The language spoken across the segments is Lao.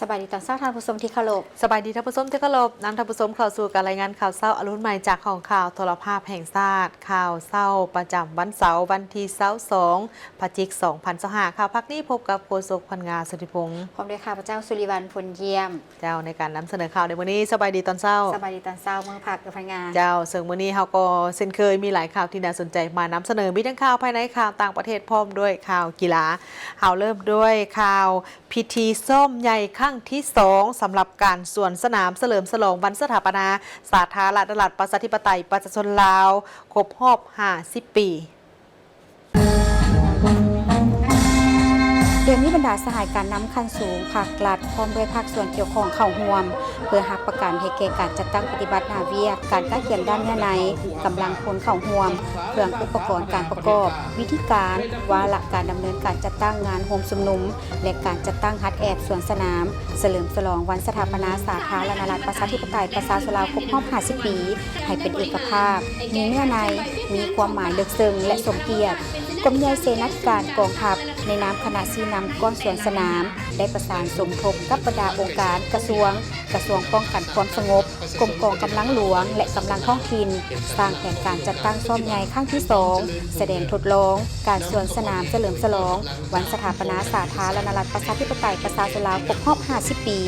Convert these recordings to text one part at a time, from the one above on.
ສະບາຍດີຕອນເຊົ້າທ່ານຜູ້ຊົມທີ່ເຄົາລົບ. ສະບາຍດີທ່ານຜູ້ຊົມທີ່ເຄົາລົບ. ນຳທ່ານຜູ້ຊົມເຂົ້າສູ່ການລາຍງານຂ່າວເຊົ້າອະລຸນໃໝ່ຈາກຫ້ອງຂ່າວໂທລະພາບແຫ່ງຊາດ. ຂ່າວເຊົ້າປະຈຳວັນເສົາ ວັນທີຊາວສອງ ພະຈິກ ສອງພັນຊາວຫ້າ. ຂ່າວພາກນີ້ພົບກັບໂຄສົກ ພັນງາ ສຸທິພົງ ພ້ອມດ້ວຍຂ້າພະເຈົ້າ ສຸລິວັນ ພົນຢ້ຽມ. ເຈົ້າ ໃນການນຳສະເໜີຂ່າວໃນມື້ນີ້. ສະບາຍດີຕອນເຊົ້າ. ສະບາຍດີຕອນເຊົ້າ ເມືອງພັກ ພັນງາ. ເຈົ້າ ເຊິ່ງມື້ນີ້ເຮົາກໍເຊັ່ນເຄີຍມີຫຼາຍຂ່າວທີ່ໜ້າສົນໃຈມານຳສະເໜີ, ມີທັງຂ່າວພາຍໃນ ຂ່າວຕ່າງປະເທດ ພ້ອມດ້ວຍຂ່າວກິລາ. ເຮົາເລີ່ມດ້ວຍຂ່າວພິທີຊ້ອມໃຫຍ່ຄັ້ງທີສອງ ສຳລັບການສວນສະໜາມສະເຫຼີມສະຫຼອງວັນສະຖາປະນາສາທາລະນະລັດ ປະຊາທິປະໄຕ ປະຊາຊົນລາວ ຄົບຮອບຫ້າສິບປີ. ໂດຍມີບັນດາສະຫາຍການນຳຂັ້ນສູງ, ພາກລັດ ພ້ອມດ້ວຍພາກສ່ວນກ່ຽວຂ້ອງເຂົ້າຮ່ວມ ເພື່ອຮັບປະກັນໃຫ້ແກ່ການຈັດຕັ້ງປະຕິບັດໜ້າວຽກ, ການກະກຽມດ້ານເນື້ອໃນ, ກຳລັງພົນເຂົ້າຮ່ວມ, ເຄື່ອງອຸປະກອນການປະກອບ, ວິທີການ, ວາລະການດຳເນີນການຈັດຕັ້ງງານໂຮມຊຸມນຸມ ແລະ ການຈັດຕັ້ງຫັດແອບສວນສະໜາມ ສະເຫຼີມສະຫຼອງວັນສະຖາປະນາສາທາລະນະລັດ ປະຊາທິປະໄຕ ປະຊາຊົນລາວ ຄົບຮອບຫ້າສິບປີ ໃຫ້ເປັນເອກະພາບ, ມີເນື້ອໃນ, ມີຄວາມໝາຍເລິກເຊິ່ງ ແລະ ສົມກຽດ. ກອມໃຫຍ່ເສນາທິການກອງທັບ ໃນນາມຄະນະຊີ້ນຳກ້ອນສວນສະໜາມ ໄດ້ປະສານສົມທົບກັບບັນດາອົງການ, ກະຊວງ, ກະຊວງປ້ອງກັນຄວາມສະຫງົບ, ກົມກອງກຳລັງຫຼວງ ແລະ ກຳລັງທ້ອງຖິ່ນ ສ້າງແຜນການຈັດຕັ້ງຊ້ອມໃຫຍ່ຄັ້ງທີສອງ ສະແດງທົດລອງການສວນສະໜາມສະເຫຼີມສະຫຼອງ ວັນສະຖາປະນາສາທາລະນະລັດ ປະຊາທິປະໄຕ ປະຊາຊົນລາວ ຄົບຮອບຫ້າສິບປີ,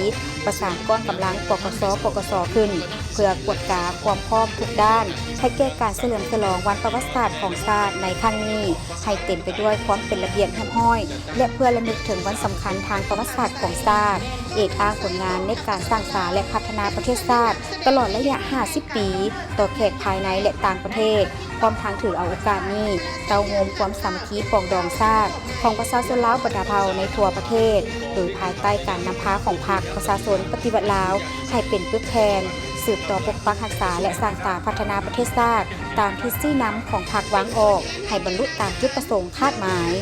ປະສານກ້ອນກຳລັງ ປກສ, ປກສ ຂຶ້ນ ເພື່ອກວດກາຄວາມພ້ອມທຸກດ້ານ ໃຫ້ແກ່ການສະເຫຼີມສະຫຼອງວັນປະຫວັດສາດຂອງຊາດໃນຄັ້ງນີ້ ໃຫ້ເຕັມໄປດ້ວຍຄວາມເປັນລະບຽບຮຽບຮ້ອຍ ແລະ ເພື່ອລະນຶກເຖິງວັນສຳຄັນທາງປະຫວັດສາດຂອງຊາດ, ເອກອ້າງຜົນງານໃນການສ້າງສາ ແລະ ພັດທະນາປະເທດຊາດຕະຫຼອດໄລຍະຫ້າສິບປີ, ຕໍ່ແຂກພາຍໃນ ແລະ ຕ່າງປະເທດ. ພ້ອມທັງຖືເອົາໂອກາດນີ້ ເຕົ້າໂຮມຄວາມສາມັກຄີປອງດອງຊາດຂອງປະຊາຊົນລາວບັນດາເຜົ່າໃນທົ່ວປະເທດ, ໂດຍພາຍໃຕ້ການນຳພາຂອງພັກປະຊາຊົນປະຕິວັດລາວ ໃຫ້ເປັນປຶກແຜ່ນ, ສືບຕໍ່ປົກປັກຮັກສາ ແລະ ສ້າງສາພັດທະນາປະເທດຊາດ ຕາມທິດຊີ້ນຳຂອງພັກວາງອອກ ໃຫ້ບັນລຸຕາມຈຸດປະສົງຄາດໝາຍ.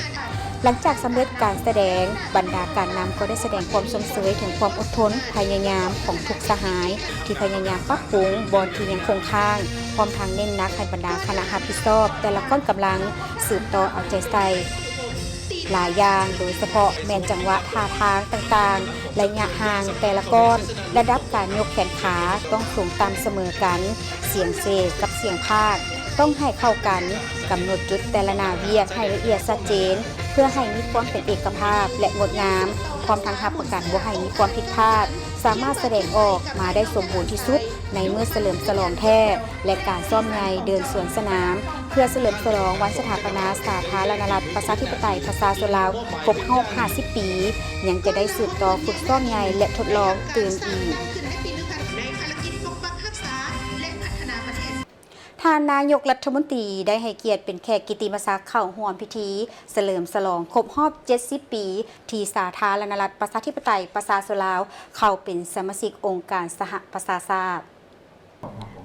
ຫຼັງຈາກສຳເລັດການສະແດງ, ບັນດາການນຳກໍໄດ້ສະແດງຄວາມຊົມເຊີຍເຖິງຄວາມອົດທົນ, ພະຍາຍາມຂອງທຸກສະຫາຍ ທີ່ພະຍາຍາມປັບປຸງບ່ອນທີ່ຍັງຄົງຄ້າງ, ພ້ອມທັງເນັ້ນໜັກໃຫ້ບັນດາຄະນະຮັບຜິດຊອບແຕ່ລະກ້ອນກຳລັງ ສືບຕໍ່ເອົາໃຈໃສ່ຫຼາຍຢ່າງ, ໂດຍສະເພາະແມ່ນຈັງຫວະທ່າທາງຕ່າງໆ, ໄລຍະຫ່າງແຕ່ລະກ້ອນ, ລະດັບການຍົກແຂນຂາຕ້ອງສູງຕ່ຳສະເໝີກັນ, ສຽງເຊກັບສຽງພາກຕ້ອງໃຫ້ເຂົ້າກັນ, ກຳນົດຈຸດແຕ່ລະໜ້າວຽກໃຫ້ລະອຽດຊັດເຈນ ເພື່ອໃຫ້ມີຄວາມເປັນເອກະພາບ ແລະ ງົດງາມ, ພ້ອມທັງຮັບປະກັນບໍ່ໃຫ້ມີຄວາມຜິດພາດ, ສາມາດສະແດງອອກມາໄດ້ສົມບູນທີ່ສຸດໃນມື້ສະເຫຼີມສະຫຼອງແທ້ ແລະ ການຊ້ອມໃຫຍ່ເດີນສວນສະໜາມ ເພື່ອສະເຫຼີມສະຫຼອງວັນສະຖາປະນາສາທາລະນະລັດ ປະຊາທິປະໄຕ ປະຊາຊົນລາວ ຄົບຮອບຫ້າສິບປີ, ຍັງຈະໄດ້ສືບຕໍ່ຝຶກຊ້ອມໃຫຍ່ ແລະ ທົດລອງຕື່ມອີກ. ທ່ານນາຍົກລັດຖະມົນຕີໄດ້ໃຫ້ກຽດເປັນແຂກກິດຕິມະສັກເຂົ້າຮ່ວມພິທີສະເຫຼີມສະຫຼອງຄົບຮອບເຈັດສິບປີ ທີ່ສາທາລະນະລັດ ປະຊາທິປະໄຕ ປະຊາຊົນລາວ ເຂົ້າເປັນສະມາຊິກອົງການສະຫະປະຊາຊາດ.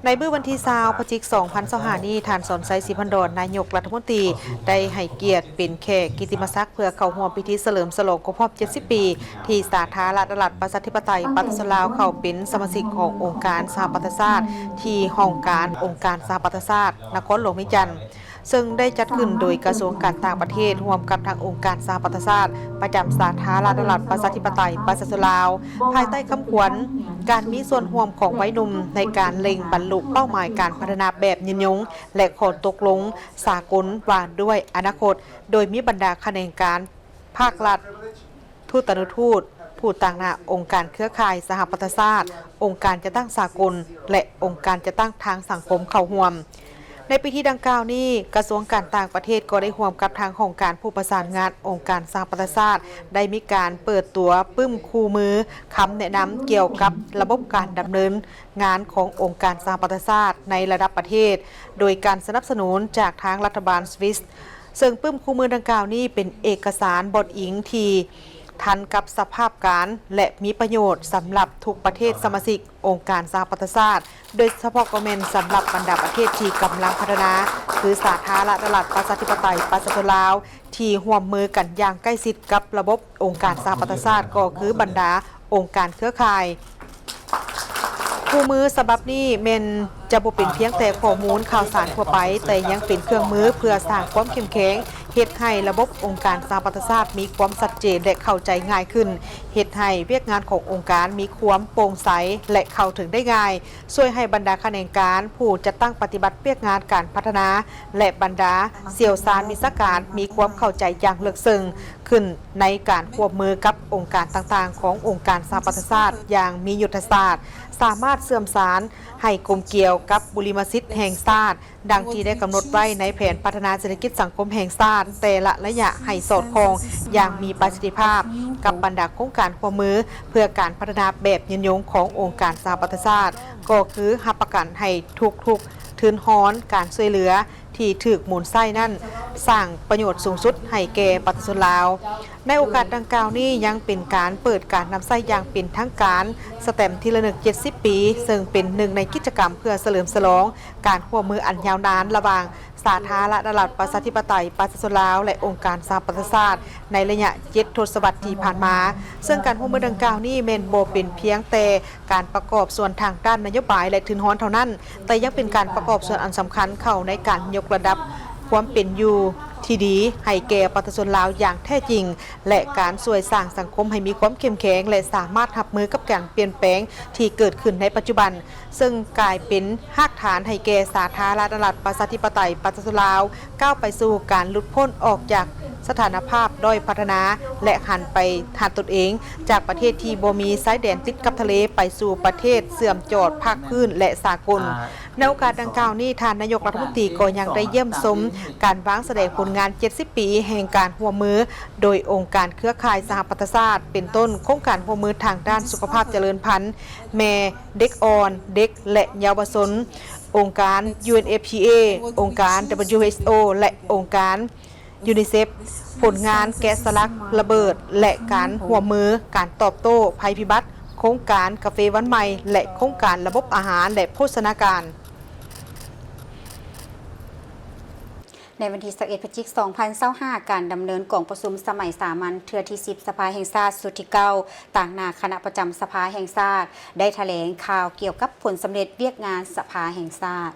ໃນມື້ວັນທີຊາວ ພະຈິກ ສອງພັນຊາວຫ້ານີ້, ທ່ານ ສອນໄຊ ສີພັນດອນ ນາຍົກລັດຖະມົນຕີ ໄດ້ໃຫ້ກຽດເປັນແຂກກິດຕິມະສັກ ເພື່ອເຂົ້າຮ່ວມພິທີສະເຫຼີມສະຫຼອງຄົບຮອບເຈັດສິບປີ ທີ່ສາທາລະນະລັດ ປະຊາທິປະໄຕ ປະຊາຊົນລາວ ເຂົ້າເປັນສະມາຊິກຂອງອົງການສະຫະປະຊາຊາດ ທີ່ຫ້ອງການອົງການສະຫະປະຊາຊາດ ນະຄອນຫຼວງວຽງຈັນ. ເຊິ່ງໄດ້ຈັດຂຶ້ນໂດຍກະຊວງການຕ່າງປະເທດ ຮ່ວມກັບທາງອົງການສະຫະປະຊາຊາດ ປະຈຳສາທາລະນະລັດ ປະຊາທິປະໄຕ ປະຊາຊົນລາວ, ພາຍໃຕ້ຄຳຂວັນ ການມີສ່ວນຮ່ວມຂອງໄວໜຸ່ມໃນການເລັ່ງບັນລຸເປົ້າໝາຍການພັດທະນາແບບຍືນຍົງ ແລະ ຂໍ້ຕົກລົງສາກົນວ່າດ້ວຍອະນາຄົດ, ໂດຍມີບັນດາຂະແໜງການພາກລັດ, ທູຕານຸທູດ, ຜູ້ຕາງໜ້າອົງການເຄືອຂ່າຍສະຫະປະຊາຊາດ, ອົງການຈັດຕັ້ງສາກົນ ແລະ ອົງການຈັດຕັ້ງທາງສັງຄົມເຂົ້າຮ່ວມ. ໃນພິທີດັ່ງກ່າວນີ້, ກະຊວງການຕ່າງປະເທດກໍໄດ້ຮ່ວມກັບທາງຫ້ອງການຜູ້ປະສານງານອົງການສະຫະປະຊາຊາດ ໄດ້ມີການເປີດຕົວປຶ້ມຄູ່ມືຄຳແນະນຳກ່ຽວກັບລະບົບການດຳເນີນງານຂອງອົງການສະຫະປະຊາຊາດໃນລະດັບປະເທດ ໂດຍການສະໜັບສະໜູນຈາກທາງລັດຖະບານສະວິສ. ເຊິ່ງປຶ້ມຄູ່ມືດັ່ງກ່າວນີ້ເປັນເອກະສານບ່ອນອີງທີ່ທັນກັບສະພາບການ ແລະ ມີປະໂຫຍດສຳລັບທຸກປະເທດສະມາຊິກອົງການສະຫະປະຊາຊາດ, ໂດຍສະເພາະກໍແມ່ນສຳລັບບັນດາປະເທດທີ່ກຳລັງພັດທະນາ ຄືສາທາລະນະລັດ ປະຊາທິປະໄຕ ປະຊາຊົນລາວ ທີ່ຮ່ວມມືກັນຢ່າງໃກ້ຊິດກັບລະບົບອົງການສະຫະປະຊາຊາດ ກໍຄືບັນດາອົງການເຄືອຂ່າຍ. ຄູ່ມືສະບັບນີ້ແມ່ນຈະບໍ່ເປັນພຽງແຕ່ຂໍ້ມູນຂ່າວສານທົ່ວໄປ, ແຕ່ຍັງເປັນເຄື່ອງມືເພື່ອສ້າງຄວາມເຂັ້ມແຂງ ເຮັດໃຫ້ລະບົບອົງການສະຫະປະຊາຊາດມີຄວາມຊັດເຈນ ແລະ ເຂົ້າໃຈງ່າຍຂຶ້ນ, ເຮັດໃຫ້ວຽກງານຂອງອົງການມີຄວາມໂປ່ງໃສ ແລະ ເຂົ້າເຖິງໄດ້ງ່າຍ, ຊ່ວຍໃຫ້ບັນດາຂະແໜງການ, ຜູ້ຈັດຕັ້ງປະຕິບັດວຽກງານການພັດທະນາ ແລະ ບັນດາຊ່ຽວຊານວິຊາການມີຄວາມເຂົ້າໃຈຢ່າງເລິກເຊິ່ງຂຶ້ນໃນການຮ່ວມມືກັບອົງການຕ່າງໆຂອງອົງການສະຫະປະຊາຊາດຢ່າງມີຍຸດທະສາດ, ສາມາດເຊື່ອມສານໃຫ້ກົມກ່ຽວກັບບຸລິມະສິດແຫ່ງຊາດ, ດັ່ງທີ່ໄດ້ກຳນົດໄວ້ໃນແຜນພັດທະນາເສດຖະກິດສັງຄົມແຫ່ງຊາດແຕ່ລະໄລຍະໃຫ້ສອດຄ່ອງຢ່າງມີປະສິດທິພາບກັບບັນດາໂຄງການຮ່ວມມືເພື່ອການພັດທະນາແບບຍືນຍົງຂອງອົງການສະຫະປະຊາຊາດ, ກໍຄືຮັບປະກັນໃຫ້ທຸກໆທຶນຮອນການຊ່ວຍເຫຼືອທີ່ຖືກໝູນໃຊ້ນັ້ນ ສ້າງປະໂຫຍດສູງສຸດໃຫ້ແກ່ປະຊາຊົນລາວ. ໃນໂອກາດດັ່ງກ່າວນີ້ ຍັງເປັນການເປີດການນຳໃຊ້ຢ່າງເປັນທາງການສະແຕັມທີ່ລະນຶກເຈັດສິບປີ, ເຊິ່ງເປັນໜຶ່ງໃນກິດຈະກຳເພື່ອສະເຫຼີມສະຫຼອງ ການຮ່ວມມືອັນຍາວນານລະຫວ່າງສາທາລະນະລັດປະຊາທິປະໄຕປະຊາຊົນລາວ ແລະ ອົງການສະຫະປະຊາຊາດ ໃນໄລຍະເຈັດທົດສະວັດທີ່ຜ່ານມາ, ເຊິ່ງການຮ່ວມມືດັ່ງກ່າວນີ້ແມ່ນບໍ່ເປັນພຽງແຕ່ການປະກອບສ່ວນທາງດ້ານນະໂຍບາຍ ແລະ ທຶນຮອນເທົ່ານັ້ນ, ແຕ່ຍັງເປັນການປະກອບສ່ວນອັນສຳຄັນເຂົ້າໃນການຍົກລະດັບຄວາມເປັນຢູ່ທີ່ດີໃຫ້ແກ່ປະຊາຊົນລາວຢ່າງແທ້ຈິງ ແລະ ການຊ່ວຍສ້າງສັງຄົມໃຫ້ມີຄວາມເຂັ້ມແຂງ ແລະ ສາມາດຮັບມືກັບການປ່ຽນແປງທີ່ເກີດຂຶ້ນໃນປັດຈຸບັນ. ເຊິ່ງກາຍເປັນຮາກຖານໃຫ້ແກ່ສາທາລະນະລັດປະຊາທິປະໄຕປະຊາຊົນລາວ ກ້າວໄປສູ່ການຫຼຸດພົ້ນອອກຈາກສະຖານະພາບດ້ອຍພັດທະນາ ແລະ ຫັນໄປຫາຕົນເອງ ຈາກປະເທດທີ່ບໍ່ມີຊາຍແດນຕິດກັບທະເລ ໄປສູ່ປະເທດເຊື່ອມຈອດພາກພື້ນ ແລະ ສາກົນ. ໃນໂອກາດດັ່ງກ່າວນີ້, ທ່ານນາຍົກລັດຖະມົນຕີກໍຍັງໄດ້ຢ້ຽມຊົມການວາງສະແດງຜົນງານເຈັດສິບປີແຫ່ງການຮ່ວມມືໂດຍອົງການເຄືອຂ່າຍສະຫະປະຊາຊາດ, ເປັນຕົ້ນ ໂຄງການຮ່ວມມືທາງດ້ານສຸຂະພາບຈະເລີນພັນ, ແມ່, ເດັກອ່ອນ, ເດັກ ແລະ ເຍົາວະຊົນ, ອົງການ UNFPA, ອົງການ WHO ແລະ ອົງການ UNICEF, ຜົນງານແກະສະຫຼັກລະເບີດ ແລະ ການຮ່ວມມືການຕອບໂຕ້ໄພພິບັດ, ໂຄງການກາເຟວັນໃໝ່ ແລະ ໂຄງການລະບົບອາຫານ ແລະ ໂພຊະນາການ. ໃນວັນທີຊາວເອັດ ພະຈິກ ສອງພັນຊາວຫ້າ ການດຳເນີນກອງປະຊຸມສະໄໝສາມັນເທື່ອທີສິບ ສະພາແຫ່ງຊາດຊຸດທີເກົ້າ ຕາງໜ້າຄະນະປະຈຳສະພາແຫ່ງຊາດ ໄດ້ຖະແຫຼງຂ່າວກ່ຽວກັບຜົນສຳເລັດວຽກງານສະພາແຫ່ງຊາດ.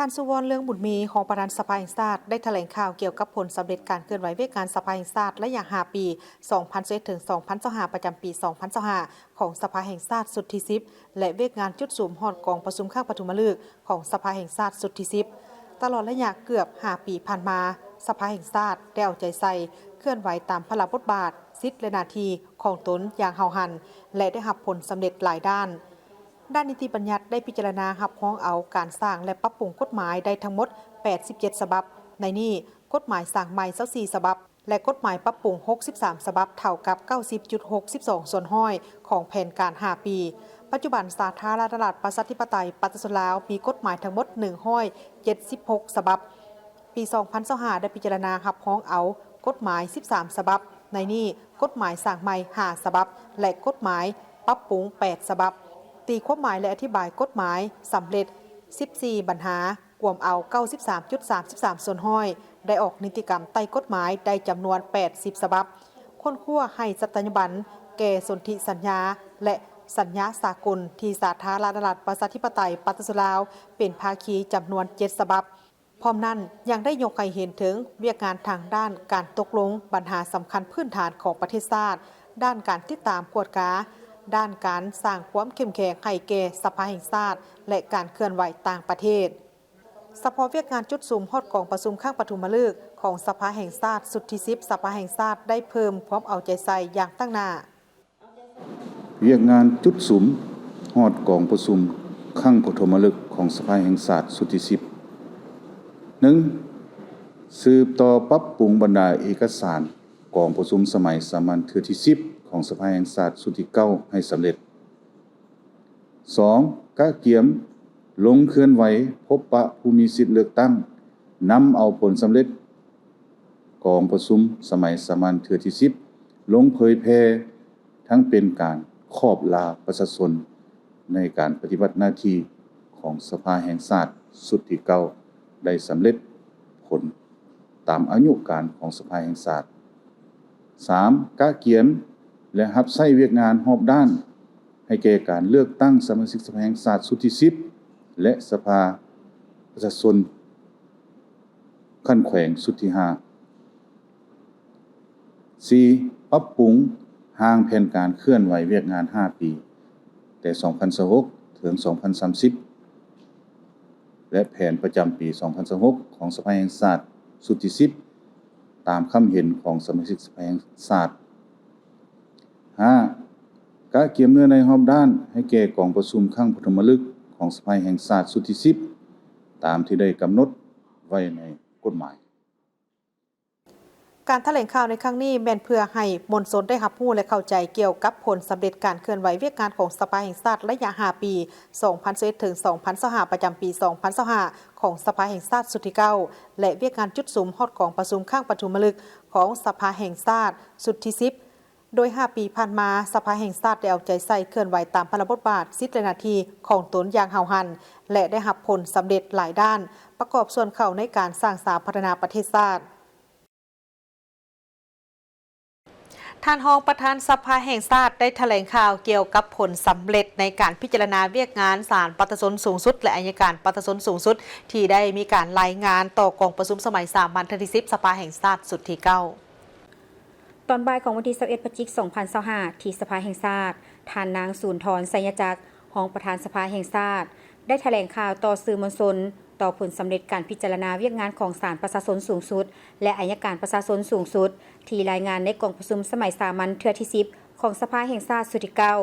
ທ່ານ ສຸວອນ ເລືອງບຸນມີ ຮອງປະທານສະພາແຫ່ງຊາດ ໄດ້ຖະແຫຼງຂ່າວກ່ຽວກັບຜົນສຳເລັດການເຄື່ອນໄຫວວຽກງານສະພາແຫ່ງຊາດໄລຍະຫ້າປີ ສອງພັນຊາວເອັດ ເຖິງ ສອງພັນຊາວຫ້າ ປະຈຳປີ ສອງພັນຊາວຫ້າ ຂອງສະພາແຫ່ງຊາດຊຸດທີສິບ ແລະ ວຽກງານຈຸດສຸມຮອດກອງປະຊຸມຄັ້ງປະຖົມມະລຶກຂອງສະພາແຫ່ງຊາດຊຸດທີສິບ. ຕະຫຼອດໄລຍະເກືອບຫ້າປີຜ່ານມາ, ສະພາແຫ່ງຊາດໄດ້ເອົາໃຈໃສ່ເຄື່ອນໄຫວຕາມພາລະບົດບາດ, ສິດ ແລະ ໜ້າທີ່ຂອງຕົນຢ່າງຫ້າວຫັນ ແລະ ໄດ້ຮັບຜົນສຳເລັດຫຼາຍດ້ານ. ດ້ານນິຕິບັນຍັດໄດ້ພິຈາລະນາຮັບຮອງເອົາການສ້າງ ແລະ ປັບປຸງກົດໝາຍໄດ້ທັງໝົດແປດສິບເຈັດສະບັບ, ໃນນີ້ ກົດໝາຍສ້າງໃໝ່ຊາວສີ່ສະບັບ ແລະ ກົດໝາຍປັບປຸງຫົກສິບສາມສະບັບ, ເທົ່າກັບເກົ້າສິບຈຸດຫົກສິບສອງສ່ວນຮ້ອຍຂອງແຜນການຫ້າປີ. ປັດຈຸບັນ ສາທາລະນະລັດປະຊາທິປະໄຕປະຊາຊົນລາວມີກົດໝາຍທັງໝົດໜຶ່ງຮ້ອຍເຈັດສິບຫົກສະບັບ. ປີສອງພັນຊາວຫ້າ ໄດ້ພິຈາລະນາຮັບຮອງເອົາກົດໝາຍສິບສາມສະບັບ, ໃນນີ້ ກົດໝາຍສ້າງໃໝ່ຫ້າສະບັບ ແລະ ກົດໝາຍປັບປຸງແປດສະບັບ. ຕີຄວາມໝາຍ ແລະ ອະທິບາຍກົດໝາຍສຳເລັດສິບສີ່ບັນຫາ, ກວມເອົາເກົ້າສິບສາມຈຸດສາມສິບສາມສ່ວນຮ້ອຍ, ໄດ້ອອກນິຕິກຳໃຕ້ກົດໝາຍໄດ້ຈຳນວນແປດສິບສະບັບ, ຄົ້ນຄວ້າໃຫ້ສັດຕະຍາບັນແກ່ສົນທິສັນຍາ ແລະ ສັນຍາສາກົນທີ່ສາທາລະນະລັດປະຊາທິປະໄຕປະຊາຊົນລາວເປັນພາຄີຈຳນວນເຈັດສະບັບ. ພ້ອມນັ້ນ ຍັງໄດ້ຍົກໃຫ້ເຫັນເຖິງວຽກງານທາງດ້ານການຕົກລົງບັນຫາສຳຄັນພື້ນຖານຂອງປະເທດຊາດ, ດ້ານການຕິດຕາມກວດກາ, ດ້ານການສ້າງຄວາມເຂັ້ມແຂງໃຫ້ແກ່ສະພາແຫ່ງຊາດ ແລະ ການເຄື່ອນໄຫວຕ່າງປະເທດ. ສະເພາະວຽກງານຈຸດສຸມຮອດກອງປະຊຸມຄັ້ງປະຖົມມະລຶກຂອງສະພາແຫ່ງຊາດຊຸດທີສິບ ສະພາແຫ່ງຊາດໄດ້ເພີ່ມຄວາມເອົາໃຈໃສ່ຢ່າງຕັ້ງໜ້າ. ວຽກງານຈຸດສຸມຮອດກອງປະຊຸມຄັ້ງປະຖົມມະລຶກຂອງສະພາແຫ່ງຊາດຊຸດທີສິບ. ໜຶ່ງ, ສືບຕໍ່ປັບປຸງບັນດາເອກະສານກອງປະຊຸມສະໄໝສາມັນເທື່ອທີສິບຂອງສະພາແຫ່ງຊາດຊຸດທີເກົ້າໃຫ້ສຳເລັດ. ສອງ, ກະກຽມລົງເຄື່ອນໄຫວພົບປະຜູ້ມີສິດເລືອກຕັ້ງ, ນຳເອົາຜົນສຳເລັດກອງປະຊຸມສະໄໝສາມັນເທື່ອທີສິບ ລົງເຜີຍແຜ່ ທັງເປັນການຂອບລາປະຊາຊົນໃນການປະຕິບັດໜ້າທີ່ຂອງສະພາແຫ່ງຊາດຊຸດທີເກົ້າ ໄດ້ສຳເລັດຜົນຕາມອາຍຸການຂອງສະພາແຫ່ງຊາດ. ສາມ, ກະກຽມ ແລະ ຮັບໃຊ້ວຽກງານຮອບດ້ານ ໃຫ້ແກ່ການເລືອກຕັ້ງສະມາຊິກສະພາແຫ່ງຊາດຊຸດທີສິບ ແລະ ສະພາປະຊາຊົນ ຂັ້ນແຂວງຊຸດທີຫ້າ. ສີ່, ປັບປຸງຮ່າງແຜນການເຄື່ອນໄຫວວຽກງານຫ້າປີ ແຕ່ສອງພັນຊາວຫົກເຖິງສອງພັນສາມສິບ ແລະ ແຜນປະຈຳປີສອງພັນຊາວຫົກຂອງສະພາແຫ່ງຊາດຊຸດທີສິບ ຕາມຄຳເຫັນຂອງສະມາຊິກສະພາແຫ່ງຊາດ. ຫ້າ, ກະກຽມເນື້ອໃນຮອບດ້ານໃຫ້ແກ່ກອງປະຊຸມຄັ້ງປະຖົມມະລຶກຂອງສະພາແຫ່ງຊາດຊຸດທີສິບ ຕາມທີ່ໄດ້ກຳນົດໄວ້ໃນກົດໝາຍ. ການຖະແຫຼງຂ່າວໃນຄັ້ງນີ້ແມ່ນເພື່ອໃຫ້ມວນຊົນໄດ້ຮັບຮູ້ ແລະ ເຂົ້າໃຈກ່ຽວກັບຜົນສຳເລັດການເຄື່ອນໄຫວວຽກງານຂອງສະພາແຫ່ງຊາດໄລຍະຫ້າປີ ສອງພັນຊາວເອັດ ເຖິງ ສອງພັນຊາວຫ້າ ປະຈຳປີ ສອງພັນຊາວຫ້າ ຂອງສະພາແຫ່ງຊາດຊຸດທີເກົ້າ ແລະ ວຽກງານຈຸດສຸມຮອດກອງປະຊຸມຄັ້ງປະຖົມມະລຶກຂອງສະພາແຫ່ງຊາດຊຸດທີສິບ ໂດຍຫ້າປີຜ່ານມາ ສະພາແຫ່ງຊາດໄດ້ເອົາໃຈໃສ່ເຄື່ອນໄຫວຕາມພາລະບົດບາດ, ສິດ ແລະ ໜ້າທີ່ຂອງຕົນຢ່າງຫ້າວຫັນ ແລະ ໄດ້ຮັບຜົນສຳເລັດຫຼາຍດ້ານ, ປະກອບສ່ວນເຂົ້າໃນການສ້າງສາພັດທະນາປະເທດຊາດ. ທ່ານຮອງປະທານສະພາແຫ່ງຊາດໄດ້ຖະແຫຼງຂ່າວກ່ຽວກັບຜົນສຳເລັດໃນການພິຈາລະນາວຽກງານສານປະຊາຊົນສູງສຸດ ແລະ ອັຍການປະຊາຊົນສູງສຸດ ທີ່ໄດ້ມີການລາຍງານຕໍ່ກອງປະຊຸມສະໄໝສາມັນເທື່ອທີສິບ ສະພາແຫ່ງຊາດຊຸດທີເກົ້າ. ຕອນບ່າຍຂອງວັນທີຊາວເອັດ ພະຈິກ ສອງພັນຊາວຫ້າ ທີ່ສະພາແຫ່ງຊາດ, ທ່ານນາງ ສູນທອນ ໄຊຍະຈັກ ຮອງປະທານສະພາແຫ່ງຊາດ ໄດ້ຖະແຫຼງຂ່າວຕໍ່ສື່ມວນຊົນ ຕໍ່ຜົນສຳເລັດການພິຈາລະນາວຽກງານຂອງສານປະຊາຊົນສູງສຸດ ແລະ ອັຍການປະຊາຊົນສູງສຸດ ທີ່ລາຍງານໃນກອງປະຊຸມສະໄໝສາມັນເທື່ອທີສິບ ຂອງສະພາແຫ່ງຊາດຊຸດທີເກົ້າ.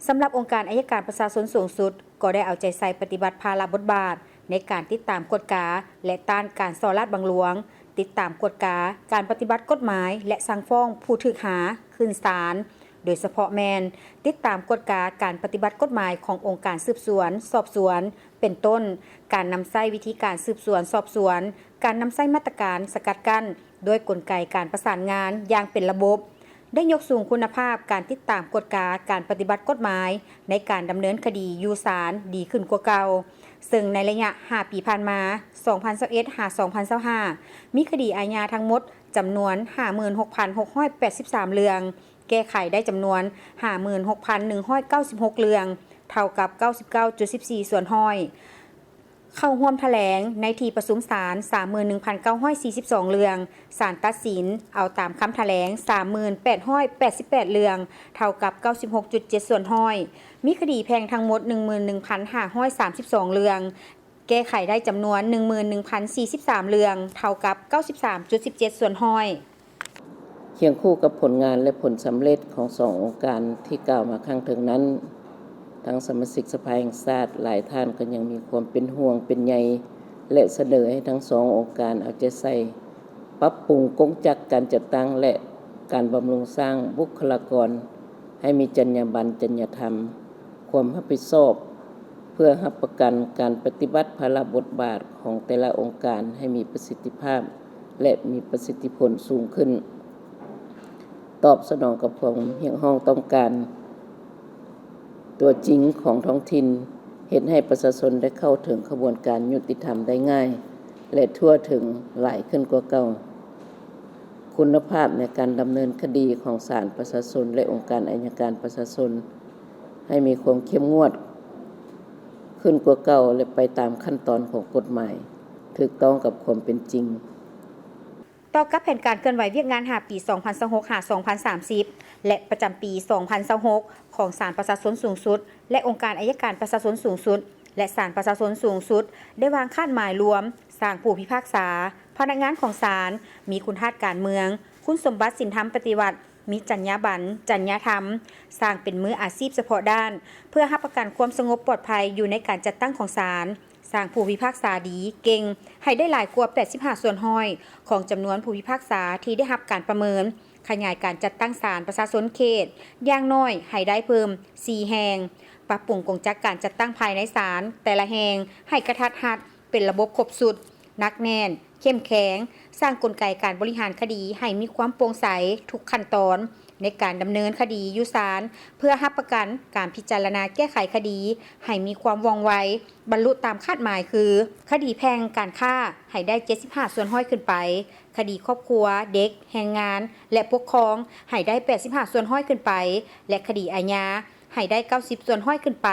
ສຳລັບອົງການອັຍການປະຊາຊົນສູງສຸດ ກໍໄດ້ເອົາໃຈໃສ່ປະຕິບັດພາລະບົດບາດ ໃນການຕິດຕາມກວດກາ ແລະ ຕ້ານການສໍ້ລາດບັງຫຼວງ, ຕິດຕາມກວດກາການປະຕິບັດກົດໝາຍ ແລະ ສັ່ງຟ້ອງຜູ້ຖືກຫາຂຶ້ນສານ, ໂດຍສະເພາະແມ່ນຕິດຕາມກວດກາການປະຕິບັດກົດໝາຍຂອງອົງການສືບສວນສອບສວນ ເປັນຕົ້ນ ການນຳໃຊ້ວິທີການສືບສວນສອບສວນ, ການນຳໃຊ້ມາດຕະການສະກັດກັ້ນ ດ້ວຍກົນໄກການປະສານງານຢ່າງເປັນລະບົບ, ໄດ້ຍົກສູງຄຸນນະພາບການຕິດຕາມກວດກາການປະຕິບັດກົດໝາຍໃນການດຳເນີນຄະດີຢູ່ສານດີຂຶ້ນກວ່າເກົ່າ, ເຊິ່ງໃນໄລຍະຫ້າປີຜ່ານມາ ສອງພັນຊາວເອັດ ຫາ ສອງພັນຊາວຫ້າ ມີຄະດີອາຍາທັງໝົດຈຳນວນ ຫ້າໝື່ນຫົກພັນຫົກຮ້ອຍແປດສິບສາມເລື່ອງ, ແກ້ໄຂໄດ້ຈຳນວນ ຫ້າໝື່ນຫົກພັນໜຶ່ງຮ້ອຍເກົ້າສິບຫົກເລື່ອງ, ເທົ່າກັບ ເກົ້າສິບເກົ້າຈຸດສິບສີ່ສ່ວນຮ້ອຍ. ເຂົ້າຮ່ວມຖະແຫຼງໃນທີ່ປະຊຸມສານ ສາມໝື່ນໜຶ່ງພັນເກົ້າຮ້ອຍສີ່ສິບສອງເລື່ອງ, ສານຕັດສິນເອົາຕາມຄຳຖະແຫຼງ ສາມໝື່ນແປດຮ້ອຍແປດສິບແປດເລື່ອງ, ເທົ່າກັບ ເກົ້າສິບຫົກຈຸດເຈັດສ່ວນຮ້ອຍ, ມີຄະດີແພ່ງທັງໝົດ ໜຶ່ງໝື່ນໜຶ່ງພັນຫ້າຮ້ອຍສາມສິບສອງເລື່ອງ, ແກ້ໄຂໄດ້ຈຳນວນ ໜຶ່ງໝື່ນໜຶ່ງພັນສີ່ສິບສາມເລື່ອງ, ເທົ່າກັບ ເກົ້າສິບສາມຈຸດສິບເຈັດສ່ວນຮ້ອຍ. ຄຽງຄູ່ກັບຜົນງານ ແລະ ຜົນສຳເລັດຂອງສອງອົງການທີ່ກ່າວມາຂ້າງເທິງນັ້ນ, ທັງສະມາຊິກສະພາແຫ່ງຊາດຫຼາຍທ່ານກໍຍັງມີຄວາມເປັນຫ່ວງເປັນໃຍ ແລະ ສະເໜີໃຫ້ທັງສອງອົງການເອົາໃຈໃສ່ປັບປຸງກົງຈັກການຈັດຕັ້ງ ແລະ ການບຳລຸງສ້າງບຸກຄະລາກອນໃຫ້ມີຈັນຍາບັນ, ຈັນຍາທຳ, ຄວາມຮັບຜິດຊອບ ເພື່ອຮັບປະກັນການປະຕິບັດພາລະບົດບາດຂອງແຕ່ລະອົງການໃຫ້ມີປະສິດທິພາບ ແລະ ມີປະສິດທິຜົນສູງຂຶ້ນ, ຕອບສະໜອງກັບຄວາມຮຽກຮ້ອງຕ້ອງການຕົວຈິງຂອງທ້ອງຖິ່ນ, ເຮັດໃຫ້ປະຊາຊົນໄດ້ເຂົ້າເຖິງຂະບວນການຍຸຕິທຳໄດ້ງ່າຍ ແລະ ທົ່ວເຖິງຫຼາຍຂຶ້ນກວ່າເກົ່າ. ຄຸນນະພາບໃນການດຳເນີນຄະດີຂອງສານປະຊາຊົນ ແລະ ອົງການໄອຍະການປະຊາຊົນ ໃຫ້ມີຄວາມເຂັ້ມງວດຂຶ້ນກວ່າເກົ່າ ແລະ ໄປຕາມຂັ້ນຕອນຂອງກົດໝາຍ, ຖືກຕ້ອງກັບຄວາມເປັນຈິງ. ຕໍ່ກັບແຜນການເຄື່ອນໄຫວວຽກງານຫ້າປີ ສອງພັນຊາວຫົກ ຫາ ສອງພັນສາມສິບ ແລະ ປະຈຳປີ ສອງພັນຊາວຫົກ ຂອງສານປະຊາຊົນສູງສຸດ ແລະ ອົງການໄອຍະການປະຊາຊົນສູງສຸດ ແລະ ສານປະຊາຊົນສູງສຸດ ໄດ້ວາງຄາດໝາຍລວມ ສ້າງຜູ້ພິພາກສາ, ພະນັກງານຂອງສານ, ມີຄຸນທາດການເມືອງ, ຄຸນສົມບັດສິນທຳປະຕິວັດ, ມີຈັນຍາບັນ, ຈັນຍາທຳ, ສ້າງເປັນມືອາຊີບສະເພາະດ້ານ ເພື່ອຮັບປະກັນຄວາມສະຫງົບປອດໄພຢູ່ໃນການຈັດຕັ້ງຂອງສານ, ສ້າງຜູ້ພິພາກສາດີ, ເກັ່ງ, ໃຫ້ໄດ້ຫຼາຍກວ່າ ແປດສິບຫ້າສ່ວນຮ້ອຍ ຂອງຈຳນວນຜູ້ພິພາກສາທີ່ໄດ້ຮັບການປະເມີນ, ຂະຫຍາຍການຈັດຕັ້ງສານປະຊາຊົນເຂດ ຢ່າງໜ້ອຍໃຫ້ໄດ້ເພີ່ມສີ່ແຫ່ງ, ປັບປຸງກົງຈັກການຈັດຕັ້ງພາຍໃນສານແຕ່ລະແຫ່ງໃຫ້ກະທັດຮັດ, ເປັນລະບົບຄົບຊຸດ, ໜັກແໜ້ນ, ເຂັ້ມແຂງ, ສ້າງກົນໄກການບໍລິຫານຄະດີໃຫ້ມີຄວາມໂປ່ງໃສທຸກຂັ້ນຕອນໃນການດຳເນີນຄະດີຢູ່ສານ, ເພື່ອຮັບປະກັນການພິຈາລະນາແກ້ໄຂຄະດີໃຫ້ມີຄວາມວ່ອງໄວ, ບັນລຸຕາມຄາດໝາຍຄື ຄະດີແພ່ງການຄ້າໃຫ້ໄດ້ເຈັດສິບຫ້າສ່ວນຮ້ອຍຂຶ້ນໄປ, ຄະດີຄອບຄົວ, ເດັກ, ແຮງງານ ແລະ ປົກຄອງໃຫ້ໄດ້ແປດສິບຫ້າສ່ວນຮ້ອຍຂຶ້ນໄປ ແລະ ຄະດີອາຍາໃຫ້ໄດ້ເກົ້າສິບສ່ວນຮ້ອຍຂຶ້ນໄປ.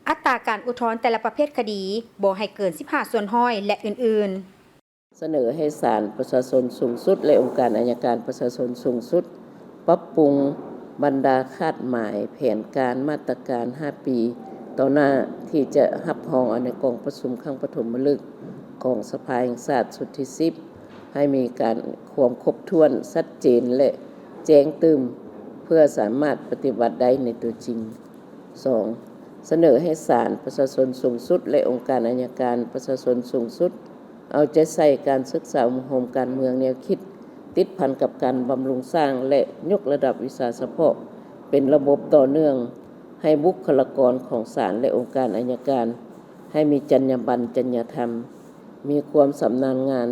ອັດຕາການອຸດທອນແຕ່ລະປະເພດຄະດີບໍ່ໃຫ້ເກີນສິບຫ້າສ່ວນຮ້ອຍ ແລະ ອື່ນໆ. ສະເໜີໃຫ້ສານປະຊາຊົນສູງສຸດ ແລະ ອົງການໄອຍະການປະຊາຊົນສູງສຸດ ປັບປຸງບັນດາຄາດໝາຍ, ແຜນການ, ມາດຕະການຫ້າປີຕໍ່ໜ້າ ທີ່ຈະຮັບຮອງເອົາໃນກອງປະຊຸມຄັ້ງປະຖົມມະລຶກຂອງສະພາແຫ່ງຊາດຊຸດທີສິບ ໃຫ້ມີການຄວາມຄົບຖ້ວນ, ຊັດເຈນ ແລະ ແຈ້ງຕື່ມ ເພື່ອສາມາດປະຕິບັດໄດ້ໃນຕົວຈິງ. ສອງ, ສະເໜີໃຫ້ສານປະຊາຊົນສູງສຸດ ແລະ ອົງການໄອຍະການປະຊາຊົນສູງສຸດ ເອົາໃຈໃສ່ການສຶກສາອົບຮົມການເມືອງແນວຄິດ ຕິດພັນກັບການບຳລຸງສ້າງ ແລະ ຍົກລະດັບວິຊາສະເພາະເປັນລະບົບຕໍ່ເນື່ອງ ໃຫ້ບຸກຄະລາກອນຂອງສານ ແລະ ອົງການໄອຍະການ ໃຫ້ມີຈັນຍາບັນ, ຈັນຍາທຳ, ມີຄວາມຊຳນານງານ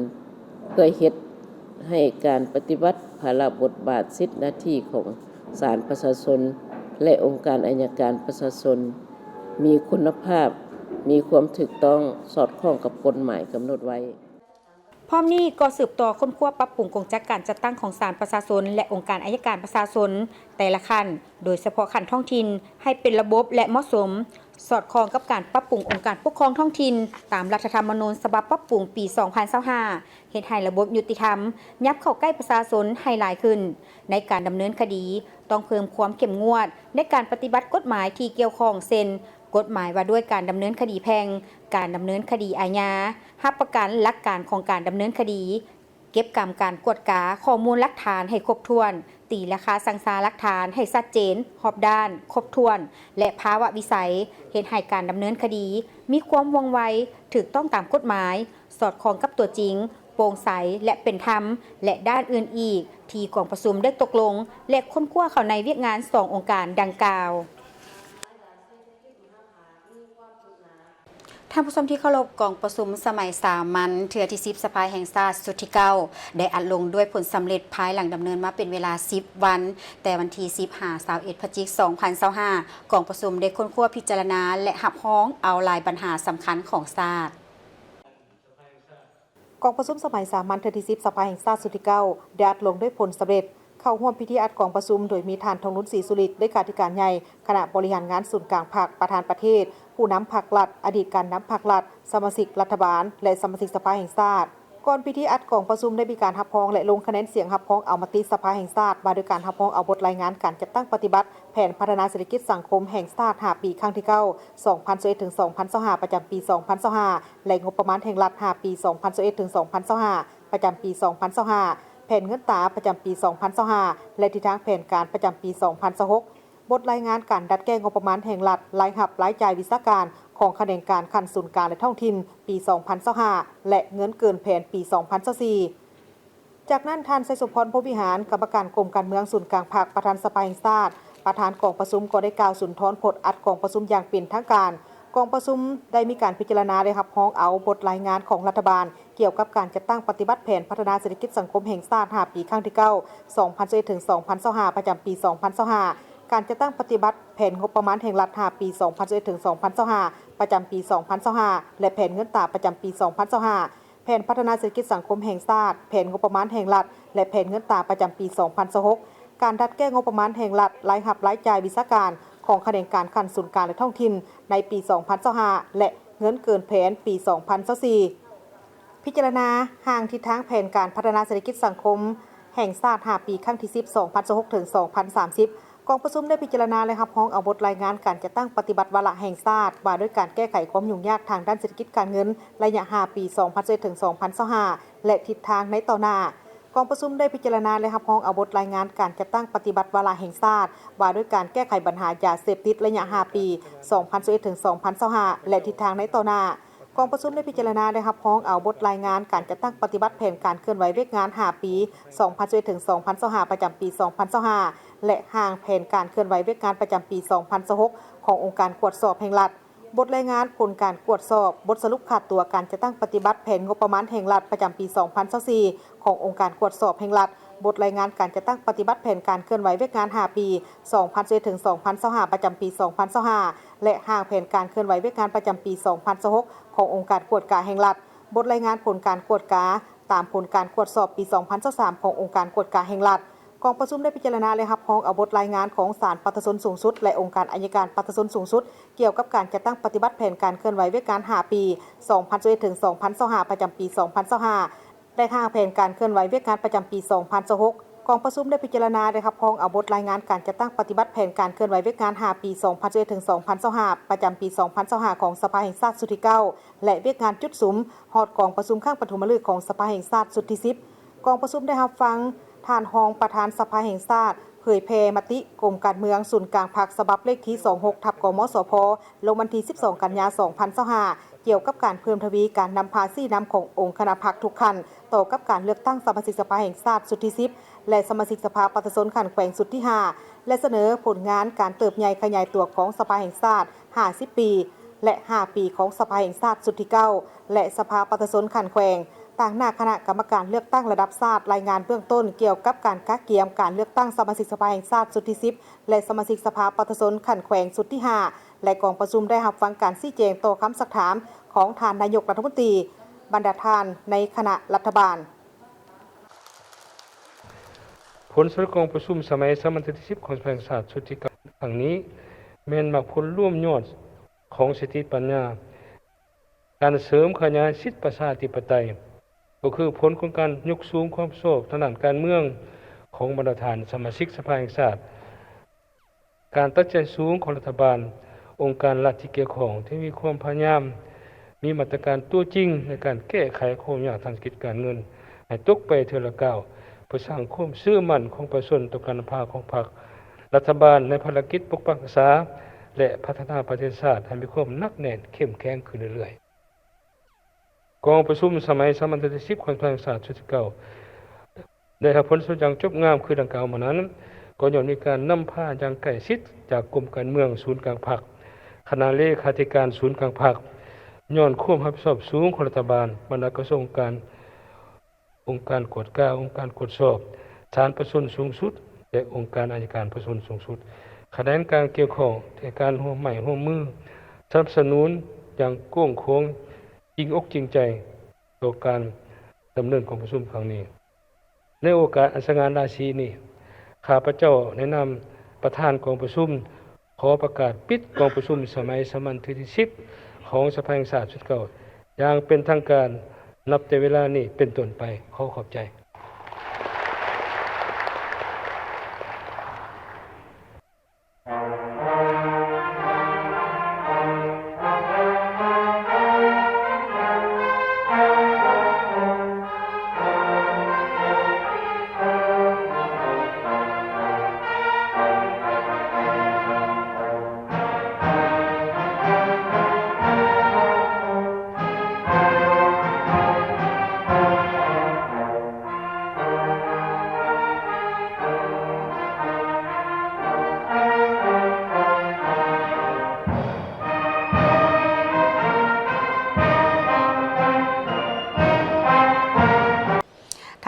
ເພື່ອເຮັດໃຫ້ການປະຕິບັດພາລະບົດບາດສິດໜ້າທີ່ຂອງສານປະຊາຊົນ ແລະ ອົງການໄອຍະການປະຊາຊົນ ມີຄຸນນະພາບ, ມີຄວາມຖືກຕ້ອງ, ສອດຄ່ອງກັບກົດໝາຍກຳນົດໄວ້. ພ້ອມນີ້ກໍສືບຕໍ່ຄົ້ນຄວ້າປັບປຸງກົງຈັກການຈັດຕັ້ງຂອງສານປະຊາຊົນ ແລະ ອົງການໄອຍະການປະຊາຊົນແຕ່ລະຂັ້ນ, ໂດຍສະເພາະຂັ້ນທ້ອງຖິ່ນ ໃຫ້ເປັນລະບົບ ແລະ ເໝາະສົມ, ສອດຄ່ອງກັບການປັບປຸງອົງການປົກຄອງທ້ອງຖິ່ນ ຕາມລັດຖະທຳມະນູນສະບັບປັບປຸງປີສອງພັນຊາວຫ້າ ເຮັດໃຫ້ລະບົບຍຸຕິທຳຫຍັບເຂົ້າໃກ້ປະຊາຊົນໃຫ້ຫຼາຍຂຶ້ນ. ໃນການດຳເນີນຄະດີ ຕ້ອງເພີ່ມຄວາມເຂັ້ມງວດໃນການປະຕິບັດກົດໝາຍທີ່ກ່ຽວຂ້ອງ ເຊັ່ນ ກົດໝາຍວ່າດ້ວຍການດຳເນີນຄະດີແພ່ງ, ການດຳເນີນຄະດີອາຍາ, ຮັບປະກັນຫຼັກການຂອງການດຳເນີນຄະດີ, ເກັບກຳການກວດກາຂໍ້ມູນຫຼັກຖານໃຫ້ຄົບຖ້ວນ, ຕີລາຄາຊັ່ງຊາຫຼັກຖານໃຫ້ຊັດເຈນ, ຮອບດ້ານ, ຄົບຖ້ວນ ແລະ ພາວະວິໄສ, ເຮັດໃຫ້ການດຳເນີນຄະດີມີຄວາມວ່ອງໄວ, ຖືກຕ້ອງຕາມກົດໝາຍ, ສອດຄ່ອງກັບຕົວຈິງ, ໂປ່ງໃສ ແລະ ເປັນທຳ ແລະ ດ້ານອື່ນອີກ ທີ່ກອງປະຊຸມໄດ້ຕົກລົງ ແລະ ຄົ້ນຄວ້າເຂົ້າໃນວຽກງານສອງອົງການດັ່ງກ່າວ. ທ່ານຜູ້ຊົມທີ່ເຄົາລົບ, ກອງປະຊຸມສະໄໝສາມັນເທື່ອທີສິບ ສະພາແຫ່ງຊາດຊຸດທີເກົ້າ ໄດ້ອັດລົງດ້ວຍຜົນສຳເລັດ ພາຍຫຼັງດຳເນີນມາເປັນເວລາສິບວັນ, ແຕ່ວັນທີສິບຫາຊາວເອັດ ພະຈິກ ສອງພັນຊາວຫ້າ ກອງປະຊຸມໄດ້ຄົ້ນຄວ້າ, ພິຈາລະນາ ແລະ ຮັບຮອງເອົາຫຼາຍບັນຫາສຳຄັນຂອງຊາດ. ກອງປະຊຸມສະໄໝສາມັນເທື່ອທີສິບ ສະພາແຫ່ງຊາດຊຸດທີເກົ້າ ໄດ້ອັດລົງດ້ວຍຜົນສຳເລັດ. ເຂົ້າຮ່ວມພິທີອັດກອງປະຊຸມໂດຍມີທ່ານ ທອງລຸນ ສີສຸລິດ ເລຂາທິການໃຫຍ່ຄະນະບໍລິຫານງານສູນກາງພັກ, ປະທານປະເທດ, ຜູ້ນຳພັກລັດ, ອະດີດການນຳພັກລັດ, ສະມາຊິກລັດຖະບານ ແລະ ສະມາຊິກສະພາແຫ່ງຊາດ. ກ່ອນພິທີອັດກອງປະຊຸມໄດ້ມີການຮັບຮອງ ແລະ ລົງຄະແນນສຽງຮັບຮອງເອົາມະຕິສະພາແຫ່ງຊາດ ວ່າດ້ວຍການຮັບຮອງເອົາບົດລາຍງານການຈັດຕັ້ງປະຕິບັດແຜນພັດທະນາເສດຖະກິດສັງຄົມແຫ່ງຊາດຫ້າປີຄັ້ງທີເກົ້າ ສອງພັນຊາວເອັດ ເຖິງ ສອງພັນຊາວຫ້າ ປະຈຳປີສອງພັນຊາວຫ້າ ແລະ ງົບປະມານແຫ່ງລັດຫ້າປີ ສອງພັນຊາວເອັດ ເຖິງ ສອງພັນຊາວຫ້າ ປະຈຳປີສອງພັນຊາວຫ້າ, ແຜນເງິນຕາປະຈຳປີສອງພັນຊາວຫ້າ ແລະ ທິດທາງແຜນການປະຈຳປີສອງພັນຊາວຫົກ, ບົດລາຍງານການດັດແກ້ງົບປະມານແຫ່ງລັດ, ລາຍຮັບ, ລາຍຈ່າຍວິຊາການຂອງຂະແໜງການຂັ້ນສູນກາງ ແລະ ທ້ອງຖິ່ນ ປີສອງພັນຊາວຫ້າ ແລະ ເງິນເກີນແຜນປີສອງພັນຊາວສີ່. ຈາກນັ້ນ ທ່ານ ໄຊສົມພອນ ພົມວິຫານ ກຳມະການກົມການເມືອງສູນກາງພັກ ປະທານສະພາແຫ່ງຊາດ ປະທານກອງປະຊຸມ ກໍໄດ້ກ່າວສຸນທອນຜົນອັດກອງປະຊຸມຢ່າງເປັນທາງການ. ກອງປະຊຸມໄດ້ມີການພິຈາລະນາ ແລະ ຮັບຮອງເອົາບົດລາຍງານຂອງລັດຖະບານ ກ່ຽວກັບການຈັດຕັ້ງປະຕິບັດແຜນພັດທະນາເສດຖະກິດສັງຄົມແຫ່ງຊາດຫ້າປີຄັ້ງທີເກົ້າ ສອງພັນຊາວເອັດ ເຖິງ ສອງພັນຊາວຫ້າ ປະຈຳປີສອງພັນຊາວຫ້າ, ການຈັດຕັ້ງປະຕິບັດແຜນງົບປະມານແຫ່ງລັດຫ້າປີ ສອງພັນຊາວເອັດ ເຖິງ ສອງພັນຊາວຫ້າ ປະຈຳປີສອງພັນຊາວຫ້າ ແລະ ແຜນເງິນຕາປະຈຳປີສອງພັນຊາວຫ້າ, ແຜນພັດທະນາເສດຖະກິດສັງຄົມແຫ່ງຊາດ, ແຜນງົບປະມານແຫ່ງລັດ ແລະ ແຜນເງິນຕາປະຈຳປີສອງພັນຊາວຫົກ, ການດັດແກ້ງົບປະມານແຫ່ງລັດ, ລາຍຮັບ, ລາຍຈ່າຍ, ວິຊາການຂອງຂະແໜງການຂັ້ນສູນກາງ ແລະ ທ້ອງຖິ່ນໃນປີສອງພັນຊາວຫ້າ ແລະ ເງິນເກີນແຜນປີສອງພັນຊາວສີ່. ພິຈາລະນາຮ່າງທິດທາງແຜນການພັດທະນາເສດຖະກິດສັງຄົມແຫ່ງຊາດຫ້າປີຄັ້ງທີສິບ ສອງພັນຊາວຫົກ ເຖິງ ສອງພັນສາມສິບ. ກອງປະຊຸມໄດ້ພິຈາລະນາ ແລະ ຮັບຮອງເອົາບົດລາຍງານການຈັດຕັ້ງປະຕິບັດວາລະແຫ່ງຊາດ ວ່າດ້ວຍການແກ້ໄຂຄວາມຫຍຸ້ງຍາກທາງດ້ານເສດຖະກິດການເງິນ ໄລຍະຫ້າປີ ສອງພັນຊາວເອັດ ເຖິງ ສອງພັນຊາວຫ້າ ແລະ ທິດທາງໃນຕໍ່ໜ້າ. ກອງປະຊຸມໄດ້ພິຈາລະນາ ແລະ ຮັບຮອງເອົາບົດລາຍງານການຈັດຕັ້ງປະຕິບັດວາລະແຫ່ງຊາດ ວ່າດ້ວຍການແກ້ໄຂບັນຫາຢາເສບຕິດ ໄລຍະຫ້າປີ ສອງພັນຊາວເອັດ ເຖິງ ສອງພັນຊາວຫ້າ ແລະ ທິດທາງໃນຕໍ່ໜ້າ. ກອງປະຊຸມໄດ້ພິຈາລະນາ ແລະ ຮັບຮອງເອົາບົດລາຍງານການຈັດຕັ້ງປະຕິບັດແຜນການເຄື່ອນໄຫວວຽກງານຫ້າປີ ສອງພັນຊາວເອັດ ເຖິງ ສອງພັນຊາວຫ້າ ປະຈຳປີສອງພັນຊາວຫ້າ ແລະ ຮ່າງແຜນການເຄື່ອນໄຫວວຽກງານປະຈຳປີສອງພັນຊາວຫົກ ຂອງອົງການກວດສອບແຫ່ງລັດ, ບົດລາຍງານຜົນການກວດສອບ, ບົດສະຫຼຸບຂາດຕົວການຈັດຕັ້ງປະຕິບັດແຜນງົບປະມານແຫ່ງລັດປະຈຳປີສອງພັນຊາວສີ່ ຂອງອົງການກວດສອບແຫ່ງລັດ, ບົດລາຍງານການຈັດຕັ້ງປະຕິບັດແຜນການເຄື່ອນໄຫວວຽກງານຫ້າປີ ສອງພັນຊາວເອັດ ເຖິງ ສອງພັນຊາວຫ້າ ປະຈຳປີສອງພັນຊາວຫ້າ ແລະ ຮ່າງແຜນການເຄື່ອນໄຫວວຽກງານປະຈຳປີສອງພັນຊາວຫົກ ຂອງອົງການກວດກາແຫ່ງລັດ, ບົດລາຍງານຜົນການກວດກາຕາມຜົນການກວດສອບປີສອງພັນຊາວສາມ ຂອງອົງການກວດກາແຫ່ງລັດ. ກອງປະຊຸມໄດ້ພິຈາລະນາ ແລະ ຮັບຮອງເອົາບົດລາຍງານຂອງສານປະຊາຊົນສູງສຸດ ແລະ ອົງການໄອຍະການປະຊາຊົນສູງສຸດ ກ່ຽວກັບການຈັດຕັ້ງປະຕິບັດແຜນການເຄື່ອນໄຫວວຽກງານຫ້າປີ ສອງພັນຊາວເອັດ ເຖິງ ສອງພັນຊາວຫ້າ ປະຈຳປີສອງພັນຊາວຫ້າ ແລະ ຮ່າງແຜນການເຄື່ອນໄຫວວຽກງານປະຈຳປີສອງພັນຊາວຫົກ. ກອງປະຊຸມໄດ້ພິຈາລະນາ ແລະ ຮັບຮອງເອົາບົດລາຍງານການຈັດຕັ້ງປະຕິບັດແຜນການເຄື່ອນໄຫວວຽກງານຫ້າປີ ສອງພັນຊາວເອັດ ເຖິງ ສອງພັນຊາວຫ້າ ປະຈຳປີສອງພັນຊາວຫ້າ ຂອງສະພາແຫ່ງຊາດຊຸດທີເກົ້າ ແລະ ວຽກງານຈຸດສຸມຮອດກອງປະຊຸມຄັ້ງປະຖົມມະລຶກຂອງສະພາແຫ່ງຊາດຊຸດທີສິບ. ກອງປະຊຸມໄດ້ຮັບຟັງທ່ານຮອງປະທານສະພາແຫ່ງຊາດ ເຜີຍແຜ່ມະຕິກົມການເມືອງສູນກາງພັກ ສະບັບເລກທີສອງຫົກ ທັບ ກມສພ ລົງວັນທີສິບສອງ ກັນຍາ ສອງພັນຊາວຫ້າ ກ່ຽວກັບການເພີ່ມທະວີການນຳພາຊີ້ນຳຂອງອົງຄະນະພັກທຸກຂັ້ນ ຕໍ່ກັບການເລືອກຕັ້ງສະມາຊິກສະພາແຫ່ງຊາດຊຸດທີສິບ ແລະ ສະມາຊິກສະພາປະຊາຊົນຂັ້ນແຂວງຊຸດທີຫ້າ ແລະ ສະເໜີຜົນງານການເຕີບໃຫຍ່ຂະຫຍາຍຕົວຂອງສະພາແຫ່ງຊາດຫ້າສິບປີ ແລະ ຫ້າປີຂອງສະພາແຫ່ງຊາດຊຸດທີເກົ້າ ແລະ ສະພາປະຊາຊົນຂັ້ນແຂວງ. ຕາງໜ້າຄະນະກຳມະການເລືອກຕັ້ງລະດັບຊາດ ລາຍງານເບື້ອງຕົ້ນກ່ຽວກັບການກະກຽມການເລືອກຕັ້ງສະມາຊິກສະພາແຫ່ງຊາດຊຸດທີສິບ ແລະ ສະມາຊິກສະພາປະຊາຊົນຂັ້ນແຂວງຊຸດທີຫ້າ ແລະ ກອງປະຊຸມໄດ້ຮັບຟັງການຊີ້ແຈງຕໍ່ຄຳຊັກຖາມຂອງທ່ານນາຍົກລັດຖະມົນຕີ, ບັນດາທ່ານໃນຄະນະລັດຖະບານ. ຜົນສະເລັດກອງປະຊຸມສະໄໝສາມັນເທື່ອທີສິບຂອງສະພາແຫ່ງຊາດຊຸດທີເກົ້າຄັ້ງນີ້ ແມ່ນໝາກຜົນລວມຍອດຂອງສະຕິປັນຍາ ການເສີມຂະຫຍາຍສິດປະຊາທິປະໄຕ ກໍຄືຜົນຂອງການຍົກສູງຄວາມຊອບທາງດ້ານການເມືອງຂອງບັນດາທ່ານສະມາຊິກສະພາແຫ່ງຊາດ, ການຕັດສິນໃຈສູງຂອງລັດຖະບານ, ອົງການລັດທີ່ກ່ຽວຂ້ອງທີ່ມີຄວາມພະຍາຍາມ, ມີມາດຕະການຕົວຈິງໃນການແກ້ໄຂຄວາມຍາກທາງເສດຖະກິດການເງິນໃຫ້ຕົກໄປເທື່ອລະກ້າວ, ເພື່ອສ້າງຄວາມເຊື່ອໝັ້ນຂອງປະຊາຊົນຕໍ່ການນຳພາຂອງພັກ, ລັດຖະບານໃນພາລະກິດປົກປັກຮັກສາ ແລະ ພັດທະນາປະເທດຊາດໃຫ້ມີຄວາມໜັກແໜ້ນເຂັ້ມແຂງຂຶ້ນເລື້ອຍໆ. ກອງປະຊຸມສະໄໝສາມັນເທື່ອທີສິບຂອງສະພາແຫ່ງຊາດຊຸດທີເກົ້າ ໄດ້ຮັບຜົນສຳເລັດຢ່າງຈົບງາມຄືດັ່ງກ່າວມານັ້ນ ກໍຍ້ອນມີການນຳພາຢ່າງໃກ້ຊິດຈາກກົມການເມືອງສູນກາງພັກ, ຄະນະເລຂາທິການສູນກາງພັກ, ຍ້ອນຄວາມຮັບຜິດຊອບສູງຂອງລັດຖະບານ, ບັນດາກະຊວງ, ອົງການ ອົງການກວດກາ, ອົງການກວດສອບ, ສານປະຊາຊົນສູງສຸດ ແລະ ອົງການອັຍການປະຊາຊົນສູງສຸດ, ຂະແໜງການກ່ຽວຂ້ອງໃຫ້ການຮ່ວມໄມ້ຮ່ວມມືສະໜັບສະໜູນຢ່າງກວ້າງຂວາງ, ຈິງອົກຈິງໃຈຕໍ່ການດຳເນີນກອງປະຊຸມຄັ້ງນີ້. ໃນໂອກາດອັນສະຫງ່າລາສີນີ້, ຂ້າພະເຈົ້າໃນນາມປະທານກອງປະຊຸມ ຂໍປະກາດປິດກອງປະຊຸມສະໄໝສາມັນເທື່ອທີສິບຂອງສະພາແຫ່ງຊາດຊຸດເກົ້າຢ່າງເປັນທາງການ ນັບແຕ່ເວລານີ້ເປັນຕົ້ນໄປ. ຂໍຂອບໃຈ.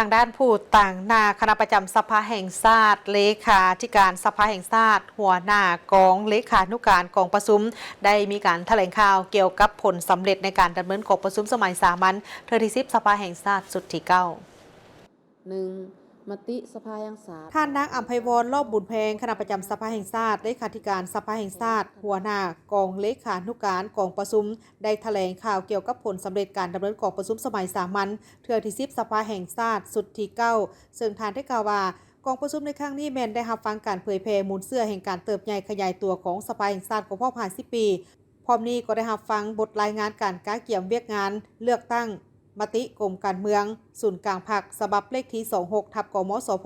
ທາງດ້ານຜູ້ຕາງໜ້າຄະນະປະຈຳສະພາແຫ່ງຊາດ, ເລຂາທິການສະພາແຫ່ງຊາດ, ຫົວໜ້າກອງເລຂານຸການກອງປະຊຸມ ໄດ້ມີການຖະແຫຼງຂ່າວກ່ຽວກັບຜົນສຳເລັດໃນການດຳເນີນກອງປະຊຸມສະໄໝສາມັນເທື່ອທີສິບ ສະພາແຫ່ງຊາດຊຸດທີເກົ້າ. ໜຶ່ງ ມະຕິສະພາແຫ່ງຊາດ. ທ່ານນາງ ອຳໄພວອນ ລອບບຸນແພງ ຄະນະປະຈຳສະພາແຫ່ງຊາດ, ເລຂາທິການສະພາແຫ່ງຊາດ, ຫົວໜ້າກອງເລຂານຸການກອງປະຊຸມ ໄດ້ຖະແຫຼງຂ່າວກ່ຽວກັບຜົນສຳເລັດການດຳເນີນກອງປະຊຸມສະໄໝສາມັນເທື່ອທີສິບ ສະພາແຫ່ງຊາດຊຸດທີເກົ້າ ເຊິ່ງທ່ານໄດ້ກ່າວວ່າ ກອງປະຊຸມໃນຄັ້ງນີ້ແມ່ນໄດ້ຮັບຟັງການເຜີຍແຜ່ມູນເຊື້ອແຫ່ງການເຕີບໃຫຍ່ຂະຫຍາຍຕົວຂອງສະພາແຫ່ງຊາດຄົບຮອບຫ້າສິບປີ. ພ້ອມນີ້ກໍໄດ້ຮັບຟັງບົດລາຍງານການກະກຽມວຽກງານເລືອກຕັ້ງມະຕິກົມການເມືອງສູນກາງພັກ ສະບັບເລກທີສອງຫົກ ທັບ ກມສພ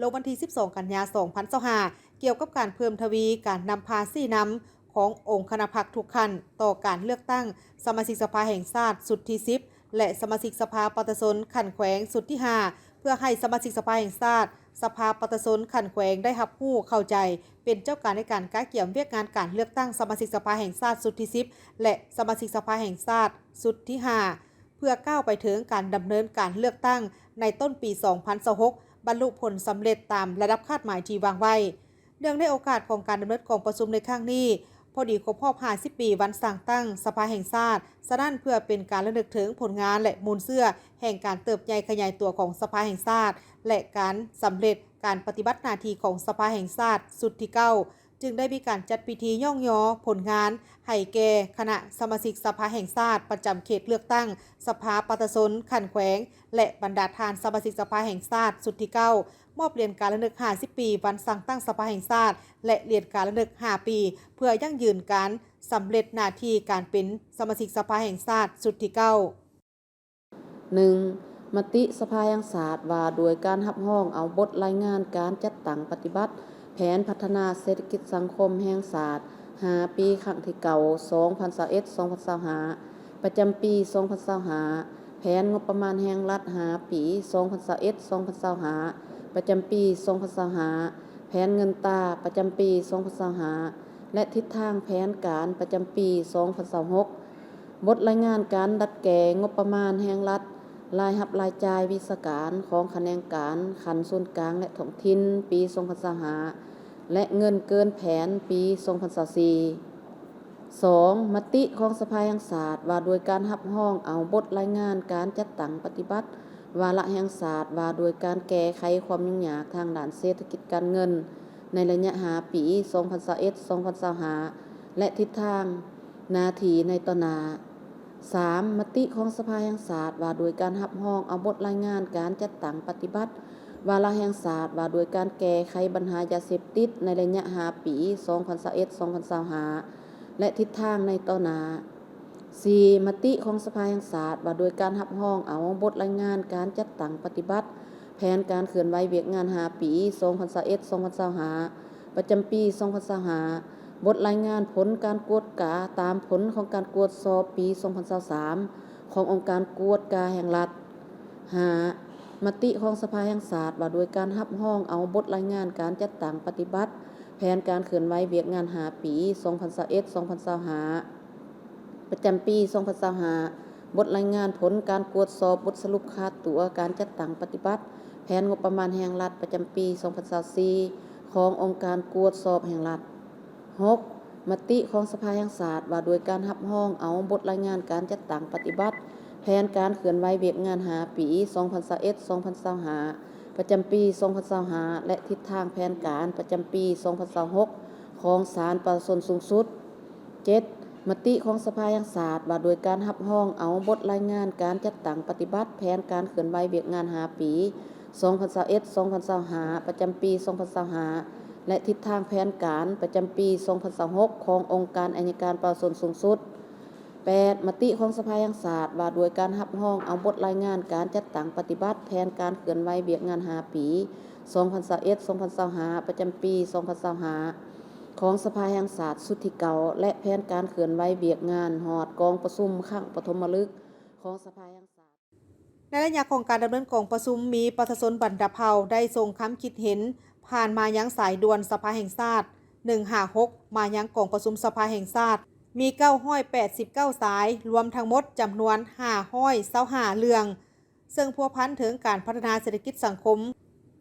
ລົງວັນທີສິບສອງ ກັນຍາ ສອງພັນຊາວຫ້າ ກ່ຽວກັບການເພີ່ມທະວີການນຳພາຊີ້ນຳຂອງອົງຄະນະພັກທຸກຂັ້ນຕໍ່ການເລືອກຕັ້ງສະມາຊິກສະພາແຫ່ງຊາດຊຸດທີສິບ ແລະ ສະມາຊິກສະພາປະຊາຊົນຂັ້ນແຂວງຊຸດທີຫ້າ ເພື່ອໃຫ້ສະມາຊິກສະພາແຫ່ງຊາດ, ສະພາປະຊາຊົນຂັ້ນແຂວງໄດ້ຮັບຮູ້ເຂົ້າໃຈ ເປັນເຈົ້າການໃນການກະກຽມວຽກງານການເລືອກຕັ້ງສະມາຊິກສະພາແຫ່ງຊາດຊຸດທີສິບ ແລະ ສະມາຊິກສະພາແຫ່ງຊາດຊຸດທີຫ້າ ເພື່ອກ້າວໄປເຖິງການດຳເນີນການເລືອກຕັ້ງໃນຕົ້ນປີສອງພັນຊາວຫົກ ບັນລຸຜົນສຳເລັດຕາມລະດັບຄາດໝາຍທີ່ວາງໄວ້. ເນື່ອງໃນໂອກາດຂອງການດຳເນີນກອງປະຊຸມໃນຄັ້ງນີ້ ພໍດີຄົບຮອບຫ້າສິບປີວັນສ້າງຕັ້ງສະພາແຫ່ງຊາດ, ສະນັ້ນ ເພື່ອເປັນການລະນຶກເຖິງຜົນງານ ແລະ ມູນເຊື້ອແຫ່ງການເຕີບໃຫຍ່ຂະຫຍາຍຕົວຂອງສະພາແຫ່ງຊາດ ແລະ ການສຳເລັດການປະຕິບັດໜ້າທີ່ຂອງສະພາແຫ່ງຊາດຊຸດທີເກົ້າ ຈຶ່ງໄດ້ມີການຈັດພິທີຍ້ອງຍໍຜົນງານໃຫ້ແກ່ຄະນະສະມາຊິກສະພາແຫ່ງຊາດປະຈຳເຂດເລືອກຕັ້ງສະພາປະຊາຊົນຂັ້ນແຂວງ ແລະ ບັນດາທ່ານສະມາຊິກສະພາແຫ່ງຊາດຊຸດທີເກົ້າ ມອບຫຼຽນການລະນຶກຫ້າສິບປີວັນສ້າງຕັ້ງສະພາແຫ່ງຊາດ ແລະ ຫຼຽນການລະນຶກຫ້າປີ ເພື່ອຢັ້ງຢືນການສຳເລັດໜ້າທີ່ການເປັນສະມາຊິກສະພາແຫ່ງຊາດຊຸດທີເກົ້າ. ໜຶ່ງ, ມະຕິສະພາແຫ່ງຊາດວ່າດ້ວຍການຮັບຮອງເອົາບົດລາຍງານການຈັດຕັ້ງປະຕິບັດແຜນພັດທະນາເສດຖະກິດສັງຄົມແຫ່ງຊາດຫ້າປີ ຄັ້ງທີເກົ້າ ສອງພັນຊາວເອັດ ສອງພັນຊາວຫ້າ ປະຈຳປີສອງພັນຊາວຫ້າ, ແຜນງົບປະມານແຫ່ງລັດຫ້າປີ ສອງພັນຊາວເອັດ ສອງພັນຊາວຫ້າ ປະຈຳປີສອງພັນຊາວຫ້າ, ແຜນເງິນຕາປະຈຳປີສອງພັນຊາວຫ້າ ແລະ ທິດທາງແຜນການປະຈຳປີສອງພັນຊາວຫົກ. ບົດລາຍງານການດັດແກ້ງົບປະມານແຫ່ງລັດ, ລາຍຮັບລາຍຈ່າຍວິຊາການຂອງຂະແໜງການຂັ້ນສູນກາງ ແລະ ທ້ອງຖິ່ນ ປີສອງພັນຊາວຫ້າ ແລະ ເງິນເກີນແຜນປີສອງພັນຊາວສີ່. ສອງ, ມະຕິຂອງສະພາແຫ່ງຊາດວ່າດ້ວຍການຮັບຮອງເອົາບົດລາຍງານການຈັດຕັ້ງປະຕິບັດວາລະແຫ່ງຊາດວ່າດ້ວຍການແກ້ໄຂຄວາມຫຍຸ້ງຍາກທາງດ້ານເສດຖະກິດການເງິນໃນໄລຍະຫ້າປີ ສອງພັນຊາວເອັດ ສອງພັນຊາວຫ້າ ແລະ ທິດທາງໜ້າທີ່ໃນຕໍ່ໜ້າ. ສາມ, ມະຕິຂອງສະພາແຫ່ງຊາດວ່າດ້ວຍການຮັບຮອງເອົາບົດລາຍງານການຈັດຕັ້ງປະຕິບັດວາລະແຫ່ງຊາດວ່າດ້ວຍການແກ້ໄຂບັນຫາຢາເສບຕິດໃນໄລຍະຫ້າປີ ສອງພັນຊາວເອັດ ສອງພັນຊາວຫ້າ ແລະ ທິດທາງໃນຕໍ່ໜ້າ. ສີ່, ມະຕິຂອງສະພາແຫ່ງຊາດວ່າດ້ວຍການຮັບຮອງເອົາບົດລາຍງານການຈັດຕັ້ງປະຕິບັດແຜນການເຄື່ອນໄຫວວຽກງານຫ້າປີ ສອງພັນຊາວເອັດ ສອງພັນຊາວຫ້າ ປະຈຳປີສອງພັນຊາວຫ້າ, ບົດລາຍງານຜົນການກວດກາຕາມຜົນຂອງການກວດສອບປີສອງພັນຊາວສາມ ຂອງອົງການກວດກາແຫ່ງລັດ. ຫ້າ, ມະຕິຂອງສະພາແຫ່ງຊາດວ່າດ້ວຍການຮັບຮອງເອົາບົດລາຍງານການຈັດຕັ້ງປະຕິບັດແຜນການເຄື່ອນໄຫວວຽກງານຫ້າປີ ສອງພັນຊາວເອັດ ສອງພັນຊາວຫ້າ ປະຈຳປີສອງພັນຊາວຫ້າ, ບົດລາຍງານຜົນການກວດສອບບົດສະຫຼຸບຄາຕົວການຈັດຕັ້ງປະຕິບັດແຜນງົບປະມານແຫ່ງລັດປະຈຳປີສອງພັນຊາວສີ່ ຂອງອົງການກວດສອບແຫ່ງລັດ. ຫົກ, ມະຕິຂອງສະພາແຫ່ງຊາດວ່າດ້ວຍການຮັບຮອງເອົາບົດລາຍງານການຈັດຕັ້ງປະຕິບັດແຜນການເຄື່ອນໄຫວວຽກງານຫ້າປີ ສອງພັນຊາວເອັດ ສອງພັນຊາວຫ້າ ປະຈຳປີສອງພັນຊາວຫ້າ ແລະ ທິດທາງແຜນການປະຈຳປີສອງພັນຊາວຫົກ ຂອງສານປະຊາຊົນສູງສຸດ. ເຈັດ, ມະຕິຂອງສະພາແຫ່ງຊາດວ່າດ້ວຍການຮັບຮອງເອົາບົດລາຍງານການຈັດຕັ້ງປະຕິບັດແຜນການເຄື່ອນໄຫວວຽກງານຫ້າປີ ສອງພັນຊາວເອັດ ສອງພັນຊາວຫ້າ ປະຈຳປີສອງພັນຊາວຫ້າ ແລະ ທິດທາງແຜນການປະຈຳປີສອງພັນຊາວຫົກ ຂອງອົງການໄອຍະການປະຊາຊົນສູງສຸດ. ແປດ, ມະຕິຂອງສະພາແຫ່ງຊາດວ່າດ້ວຍການຮັບຮອງເອົາບົດລາຍງານການຈັດຕັ້ງປະຕິບັດແຜນການເຄື່ອນໄຫວວຽກງານຫ້າປີ ສອງພັນຊາວເອັດ ສອງພັນຊາວຫ້າ ປະຈຳປີສອງພັນຊາວຫ້າ ຂອງສະພາແຫ່ງຊາດຊຸດທີເກົ້າ ແລະ ແຜນການເຄື່ອນໄຫວວຽກງານຮອດກອງປະຊຸມຄັ້ງປະຖົມມະລຶກຂອງສະພາແຫ່ງຊາດ. ໃນໄລຍະຂອງການດຳເນີນກອງປະຊຸມ ມີປະຊາຊົນບັນດາເຜົ່າໄດ້ສົ່ງຄຳຄິດເຫັນຜ່ານມາຍັງສາຍດ່ວນສະພາແຫ່ງຊາດ ໜຶ່ງຫ້າຫົກ ມາຍັງກອງປະຊຸມສະພາແຫ່ງຊາດ ມີເກົ້າຮ້ອຍແປດສິບເກົ້າສາຍ, ລວມທັງໝົດຈຳນວນຫ້າຮ້ອຍຊາວຫ້າເລື່ອງ ເຊິ່ງພົວພັນເຖິງການພັດທະນາເສດຖະກິດສັງຄົມ,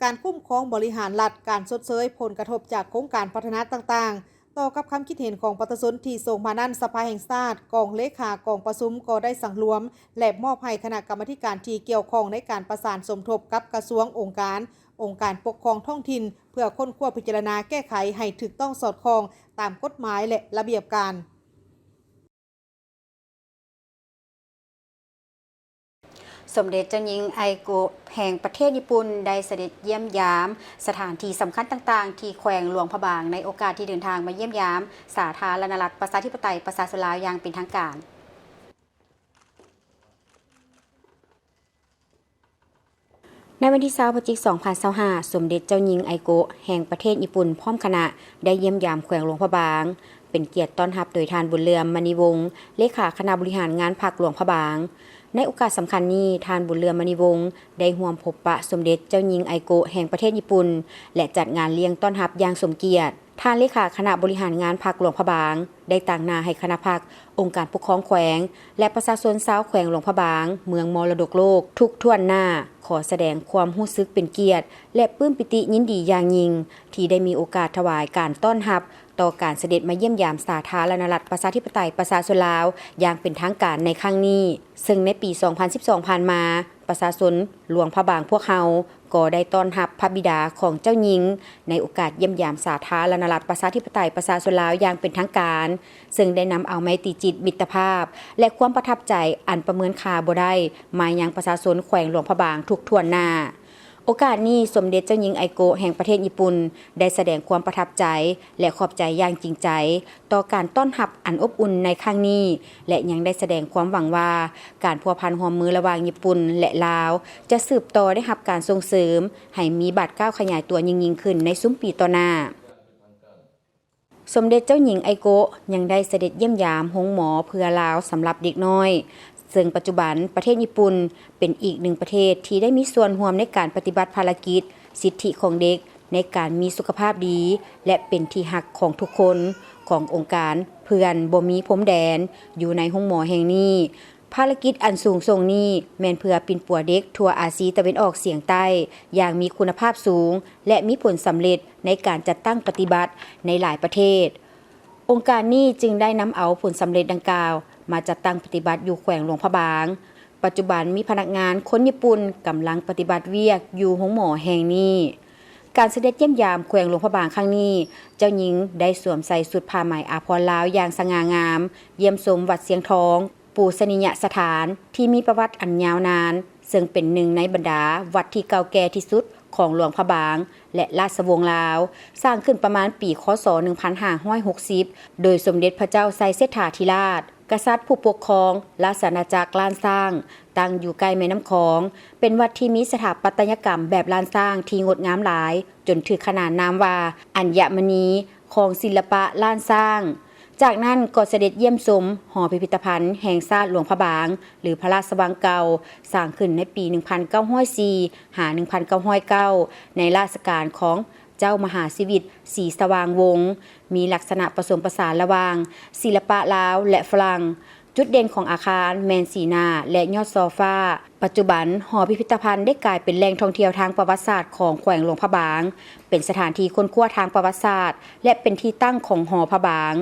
ການຄຸ້ມຄອງບໍລິຫານລັດ, ການຊົດເຊີຍຜົນກະທົບຈາກໂຄງການພັດທະນາຕ່າງໆ. ຕໍ່ກັບຄຳຄິດເຫັນຂອງປະຊາຊົນທີ່ສົ່ງມານັ້ນ, ສະພາແຫ່ງຊາດ, ກອງເລຂາກອງປະຊຸມກໍໄດ້ສັງລວມ ແລະ ມອບໃຫ້ຄະນະກຳມາທິການທີ່ກ່ຽວຂ້ອງໃນການປະສານສົມທົບກັບກະຊວງ, ອົງການ, ອົງການປົກຄອງທ້ອງຖິ່ນ ເພື່ອຄົ້ນຄວ້າພິຈາລະນາແກ້ໄຂໃຫ້ຖືກຕ້ອງສອດຄ່ອງຕາມກົດໝາຍ ແລະ ລະບຽບການ. ສົມເດັດເຈົ້າຍິງໄອໂກະແຫ່ງປະເທດຍີ່ປຸ່ນ ໄດ້ສະເດັດຢ້ຽມຢາມສະຖານທີ່ສຳຄັນຕ່າງໆ ທີ່ແຂວງຫຼວງພະບາງ ໃນໂອກາດທີ່ເດີນທາງມາຢ້ຽມຢາມສາທາລະນະລັດ ປະຊາທິປະໄຕ ປະຊາຊົນລາວຢ່າງເປັນທາງການ. ໃນວັນທີຊາວ ພະຈິກ ສອງພັນຊາວຫ້າ ສົມເດັດເຈົ້າຍິງໄອໂກະແຫ່ງປະເທດຍີ່ປຸ່ນ ພ້ອມຄະນະ ໄດ້ຢ້ຽມຢາມແຂວງຫຼວງພະບາງ, ເປັນກຽດຕ້ອນຮັບໂດຍທ່ານ ບຸນເລື່ອມ ມະນີວົງ ເລຂາຄະນະບໍລິຫານງານພັກຫຼວງພະບາງ. ໃນໂອກາດສຳຄັນນີ້, ທ່ານ ບຸນເລື່ອມ ມະນີວົງ ໄດ້ຮ່ວມພົບປະສົມເດັດເຈົ້າຍິງໄອໂກະແຫ່ງປະເທດຍີ່ປຸ່ນ ແລະ ຈັດງານລ້ຽງຕ້ອນຮັບຢ່າງສົມກຽດ. ທ່ານເລຂາຄະນະບໍລິຫານງານພັກຫຼວງພະບາງ ໄດ້ຕາງໜ້າໃຫ້ຄະນະພັກ, ອົງການປົກຄອງແຂວງ ແລະ ປະຊາຊົນຊາວແຂວງຫຼວງພະບາງ, ເມືອງມໍລະດົກໂລກ ທຸກຖ້ວນໜ້າ ຂໍສະແດງຄວາມຮູ້ສຶກເປັນກຽດ ແລະ ປຶ້ມປີຕິຍິນດີຢ່າງຍິ່ງ ທີ່ໄດ້ມີໂອກາດຖວາຍການຕ້ອນຮັບ ຕໍ່ການສະເດັດມາຢ້ຽມຢາມສາທາລະນະລັດ ປະຊາທິປະໄຕ ປະຊາຊົນລາວ ຢ່າງເປັນທາງການໃນຄັ້ງນີ້, ເຊິ່ງໃນປີສອງພັນສິບສອງຜ່ານມາ, ປະຊາຊົນຫຼວງພະບາງພວກເຮົາ ກໍໄດ້ຕ້ອນຮັບພະບິດາຂອງເຈົ້າຍິງ ໃນໂອກາດຢ້ຽມຢາມສາທາລະນະລັດ ປະຊາທິປະໄຕ ປະຊາຊົນລາວຢ່າງເປັນທາງການ, ເຊິ່ງໄດ້ນຳເອົາໄມຕີຈິດມິດຕະພາບ ແລະ ຄວາມປະທັບໃຈອັນປະເມີນຄ່າບໍ່ໄດ້ ມາຍັງປະຊາຊົນແຂວງຫຼວງພະບາງທຸກຖ້ວນໜ້າ. ໂອກາດນີ້, ສົມເດັດເຈົ້າຍິງໄອໂກະແຫ່ງປະເທດຍີ່ປຸ່ນ ໄດ້ສະແດງຄວາມປະທັບໃຈ ແລະ ຂອບໃຈຢ່າງຈິງໃຈ ຕໍ່ການຕ້ອນຮັບອັນອົບອຸ່ນໃນຄັ້ງນີ້ ແລະ ຍັງໄດ້ສະແດງຄວາມຫວັງວ່າ ການພົວພັນຮ່ວມມືລະຫວ່າງຍີ່ປຸ່ນ ແລະ ລາວ ຈະສືບຕໍ່ໄດ້ຮັບການສົ່ງເສີມ ໃຫ້ມີບາດກ້າວຂະຫຍາຍຕົວຍິ່ງໆຂຶ້ນໃນຊຸມປີຕໍ່ໜ້າ. ສົມເດັດເຈົ້າຍິງໄອໂກະ ຍັງໄດ້ສະເດັດຢ້ຽມຢາມໂຮງໝໍເພື່ອລາວສຳລັບເດັກນ້ອຍ, ເຊິ່ງປັດຈຸບັນປະເທດຍີ່ປຸ່ນເປັນອີກໜຶ່ງປະເທດທີ່ໄດ້ມີສ່ວນຮ່ວມໃນການປະຕິບັດພາລະກິດສິດທິຂອງເດັກ ໃນການມີສຸຂະພາບດີ ແລະ ເປັນທີ່ຮັກຂອງທຸກຄົນ ຂອງອົງການເພື່ອນບໍ່ມີພົມແດນ ຢູ່ໃນໂຮງໝໍແຫ່ງນີ້. ພາລະກິດອັນສູງສົ່ງນີ້ ແມ່ນເພື່ອປິ່ນປົວເດັກທົ່ວອາຊີຕາເວັນອອກສຽງໃຕ້ຢ່າງມີຄຸນນະພາບສູງ ແລະ ມີຜົນສຳເລັດໃນການຈັດຕັ້ງປະຕິບັດໃນຫຼາຍປະເທດ. ອົງການນີ້ຈຶ່ງໄດ້ນຳເອົາຜົນສຳເລັດດັ່ງກ່າວມາຈັດຕັ້ງປະຕິບັດຢູ່ແຂວງຫຼວງພະບາງ. ປັດຈຸບັນມີພະນັກງານຄົນຍີ່ປຸ່ນກຳລັງປະຕິບັດວຽກຢູ່ໂຮງໝໍແຫ່ງນີ້. ການສະເດັດຢ້ຽມຢາມແຂວງຫຼວງພະບາງຄັ້ງນີ້, ເຈົ້າຍິງໄດ້ສວມໃສ່ຊຸດຜ້າໄໝອາພອນລາວຢ່າງສະຫງ່າງາມ, ຢ້ຽມຊົມວັດຊຽງທອງ ປູຊະນີຍະສະຖານທີ່ມີປະຫວັດອັນຍາວນານ, ເຊິ່ງເປັນໜຶ່ງໃນບັນດາວັດທີ່ເກົ່າແກ່ທີ່ສຸດຂອງຫຼວງພະບາງ ແລະ ລາຊະວົງລາວ, ສ້າງຂຶ້ນປະມານປີ ຄ.ສ. ໜຶ່ງພັນຫ້າຮ້ອຍຫົກສິບ ໂດຍສົມເດັດພະເຈົ້າໄຊເສດຖາທິລາດ ກະສັດຜູ້ປົກຄອງລາຊະອານາຈັກລ້ານຊ້າງ, ຕັ້ງຢູ່ໃກ້ແມ່ນ້ຳຂອງ, ເປັນວັດທີ່ມີສະຖາປັດຕະຍະກຳແບບລ້ານຊ້າງທີ່ງົດງາມຫຼາຍ, ຈົນຖືກຂະໜານນາມວ່າ ອັນຍະມະນີ ຂອງສິລະປະລ້ານຊ້າງ. ຈາກນັ້ນກໍສະເດັດຢ້ຽມຊົມຫໍພິພິທະພັນແຫ່ງຊາດຫຼວງພະບາງ ຫຼື ພະລາຊະວັງເກົ່າ, ສ້າງຂຶ້ນໃນປີ ໜຶ່ງພັນເກົ້າຮ້ອຍສີ່ ຫາ ໜຶ່ງພັນເກົ້າຮ້ອຍເກົ້າ ໃນລາຊະການຂອງເຈົ້າມະຫາຊີວິດ ສີສະຫວ່າງວົງ, ມີລັກສະນະປະສົມປະສານລະຫວ່າງສິລະປະລາວ ແລະ ຝຣັ່ງ. ຈຸດເດັ່ນຂອງອາຄານແມ່ນສີໜ້າ ແລະ ຍອດຊໍຟ້າ. ປັດຈຸບັນ, ຫໍພິພິທະພັນໄດ້ກາຍເປັນແຫຼ່ງທ່ອງທ່ຽວທາງປະຫວັດສາດຂອງແຂວງຫຼວງພະບາງ, ເປັນສະຖານທີ່ຄົ້ນຄວ້າທາງປະຫວັດສາດ ແລະ ເປັນທີ່ຕັ້ງຂອງຫໍພະບາງ,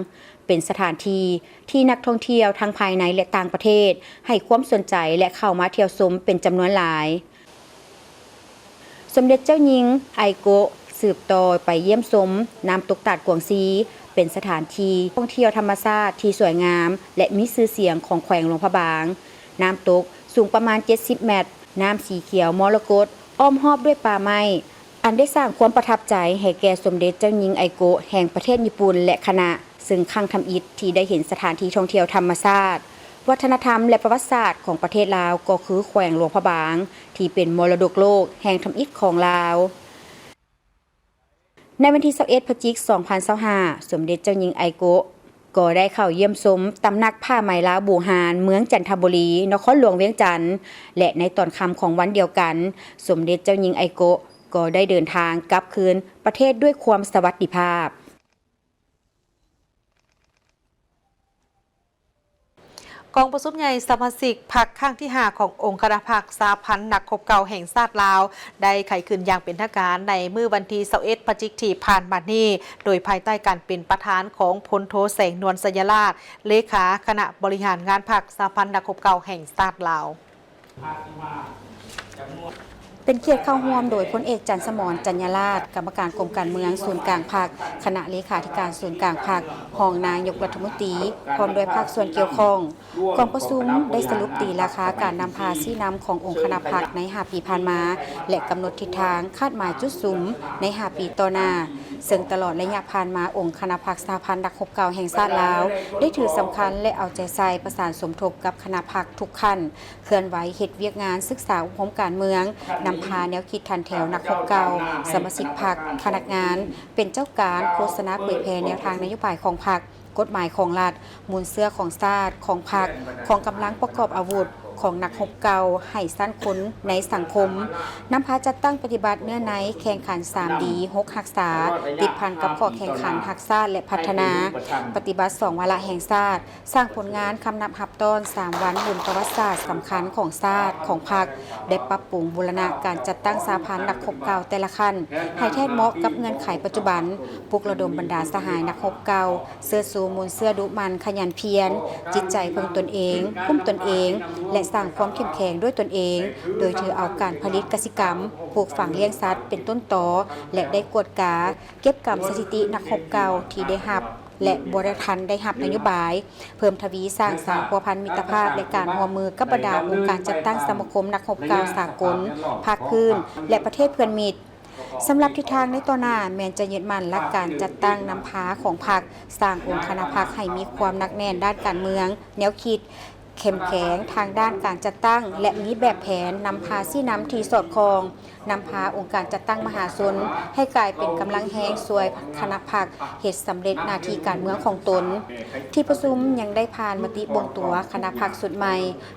ເປັນສະຖານທີ່ທີ່ນັກທ່ອງທ່ຽວທັງພາຍໃນ ແລະ ຕ່າງປະເທດໃຫ້ຄວາມສົນໃຈ ແລະ ເຂົ້າມາທ່ຽວຊົມເປັນຈຳນວນຫຼາຍ. ສົມເດັດເຈົ້າຍິງໄອໂກະ ສືບຕໍ່ໄປຢ້ຽມຊົມນ້ຳຕົກຕາດກວາງຊີ, ເປັນສະຖານທີ່ທ່ອງທ່ຽວທຳມະຊາດທີ່ສວຍງາມ ແລະ ມີຊື່ສຽງຂອງແຂວງຫຼວງພະບາງ. ນ້ຳຕົກສູງປະມານເຈັດສິບແມັດ, ນ້ຳສີຂຽວມໍລະກົດ, ອ້ອມຮອບດ້ວຍປ່າໄມ້, ອັນໄດ້ສ້າງຄວາມປະທັບໃຈໃຫ້ແກ່ສົມເດັດເຈົ້າຍິງໄອໂກະແຫ່ງປະເທດຍີ່ປຸ່ນ ແລະ ຄະນະ, ເຊິ່ງຄັ້ງທຳອິດທີ່ໄດ້ເຫັນສະຖານທີ່ທ່ອງທ່ຽວທຳມະຊາດ, ວັດທະນະທຳ ແລະ ປະຫວັດສາດຂອງປະເທດລາວ ກໍຄືແຂວງຫຼວງພະບາງ ທີ່ເປັນມໍລະດົກໂລກແຫ່ງທຳອິດຂອງລາວ. ໃນວັນທີຊາວເອັດ ພະຈິກ ສອງພັນຊາວຫ້າ ສົມເດັດເຈົ້າຍິງໄອໂກະ ກໍໄດ້ເຂົ້າຢ້ຽມຊົມຕຳໜັກຜ້າໄໝລາວບູຮານເມືອງຈັນທະບູລີ ນະຄອນຫຼວງວຽງຈັນ ແລະ ໃນຕອນຄ່ຳຂອງວັນດຽວກັນ, ສົມເດັດເຈົ້າຍິງໄອໂກະ ກໍໄດ້ເດີນທາງກັບຄືນປະເທດດ້ວຍຄວາມສະຫວັດດີພາບ. ກອງປະຊຸມໃຫຍ່ສະມາຊິກພັກຄັ້ງທີຫ້າ ຂອງອົງຄະນະພັກສະຫະພັນນັກຮົບເກົ່າແຫ່ງຊາດລາວ ໄດ້ໄຂຂຶ້ນຢ່າງເປັນທາງການໃນມື້ວັນທີຊາວເອັດ ພະຈິກທີ່ຜ່ານມານີ້, ໂດຍພາຍໃຕ້ການເປັນປະທານຂອງພົນໂທ ແສງນວນ ໄຊຍະລາດ ເລຂາຄະນະບໍລິຫານງານພັກສະຫະພັນນັກຮົບເກົ່າແຫ່ງຊາດລາວ. ເປັນກຽດເຂົ້າຮ່ວມໂດຍພົນເອກ ຈັນສະໝອນ ຈັນຍາລາດ ກຳມະການກົມການເມືອງສູນກາງພັກ, ຄະນະເລຂາທິການສູນກາງພັກ, ຮອງນາຍົກລັດຖະມົນຕີ ພ້ອມດ້ວຍພາກສ່ວນກ່ຽວຂ້ອງ. ກອງປະຊຸມໄດ້ສະຫຼຸບຕີລາຄາການນຳພາຊີ້ນຳຂອງອົງຄະນະພັກໃນຫ້າປີຜ່ານມາ ແລະ ກຳນົດທິດທາງຄາດໝາຍຈຸດສຸມໃນຫ້າປີຕໍ່ໜ້າ, ເຊິ່ງຕະຫຼອດໄລຍະຜ່ານມາ ອົງຄະນະພັກສະຫະພັນນັກຮົບເກົ່າແຫ່ງຊາດລາວ ໄດ້ຖືສຳຄັນ ແລະ ເອົາໃຈໃສ່ປະສານສົມທົບກັບຄະນະພັກທຸກຂັ້ນ, ເຄື່ອນໄຫວເຮັດວຽກງານສຶກສາອົບຮົມການເມືອງ, ນຳພາແນວຄິດຖັນແຖວນັກຮົບເກົ່າ, ສະມາຊິກພັກ, ພະນັກງານ, ເປັນເຈົ້າການໂຄສະນາເຜີຍແຜ່ແນວທາງນະໂຍບາຍຂອງພັກ, ກົດໝາຍຂອງລັດ, ມູນເຊື້ອຂອງຊາດ, ຂອງພັກ, ຂອງກຳລັງປະກອບອາວຸດ, ຂອງນັກຮົບເກົ່າໃຫ້ຊັ້ນຄົນໃນສັງຄົມ, ນຳພາຈັດຕັ້ງປະຕິບັດເນື້ອໃນແຂ່ງຂັນ ສາມດີ ຫົກຮັກສາ, ຕິດພັນກັບຂໍ້ແຂ່ງຂັນຮັກຊາດ ແລະ ພັດທະນາ, ປະຕິບັດສອງວາລະແຫ່ງຊາດ, ສ້າງຜົນງານຄຳນັບຮັບຕ້ອນສາມວັນບຸນປະຫວັດສາດສຳຄັນຂອງຊາດ, ຂອງພັກ, ໄດ້ປັບປຸງບູລະນະການຈັດຕັ້ງສະຫະພັນນັກຮົບເກົ່າແຕ່ລະຂັ້ນ ໃຫ້ແທດເໝາະກັບເງື່ອນໄຂປັດຈຸບັນ, ປຸກລະດົມບັນດາສະຫາຍນັກຮົບເກົ່າ ເຊີດຊູມູນເຊື້ອດຸໝັ່ນຂະຫຍັນພຽນ, ຈິດໃຈເພິ່ງຕົນເອງ, ຄຸ້ມຕົນເອງ ແລະ ສ້າງຄວາມເຂັ້ມແຂງດ້ວຍຕົນເອງ, ໂດຍຖືເອົາການຜະລິດກະສິກຳ, ປູກຝັງລ້ຽງສັດເປັນຕົ້ນຕໍ ແລະ ໄດ້ກວດກາ, ເກັບກຳສະຖິຕິນັກຮົບເກົ່າທີ່ໄດ້ຮັບ ແລະ ບໍ່ໄດ້ທັນໄດ້ຮັບນະໂຍບາຍ, ເພີ່ມທະວີສ້າງສາພົວພັນມິດຕະພາບ ແລະ ການຮ່ວມມືກັບບັນດາອົງການຈັດຕັ້ງສະມາຄົມນັກຮົບເກົ່າສາກົນ, ພາກພື້ນ ແລະ ປະເທດເພື່ອນມິດ. ສຳລັບທິດທາງໃນຕໍ່ໜ້າ ແມ່ນຈະຍຶດໝັ້ນຫຼັກການຈັດຕັ້ງນຳພາຂອງພັກ, ສ້າງອົງຄະນະພັກໃຫ້ມີຄວາມໜັກແໜ້ນດ້ານການເມືອງ, ແນວຄິດ, ເຂັ້ມແຂງທາງດ້ານການຈັດຕັ້ງ ແລະ ມີແບບແຜນນຳພາຊີ້ນຳທີ່ສອດຄ່ອງ, ນຳພາອົງການຈັດຕັ້ງມະຫາຊົນໃຫ້ກາຍເປັນກຳລັງແຮງຊ່ວຍຄະນະພັກເຮັດສຳເລັດໜ້າທີ່ການເມືອງຂອງຕົນ. ທີ່ປະຊຸມຍັງໄດ້ຜ່ານມະຕິບົ່ງຕົວຄະນະພັກຊຸດໃໝ່,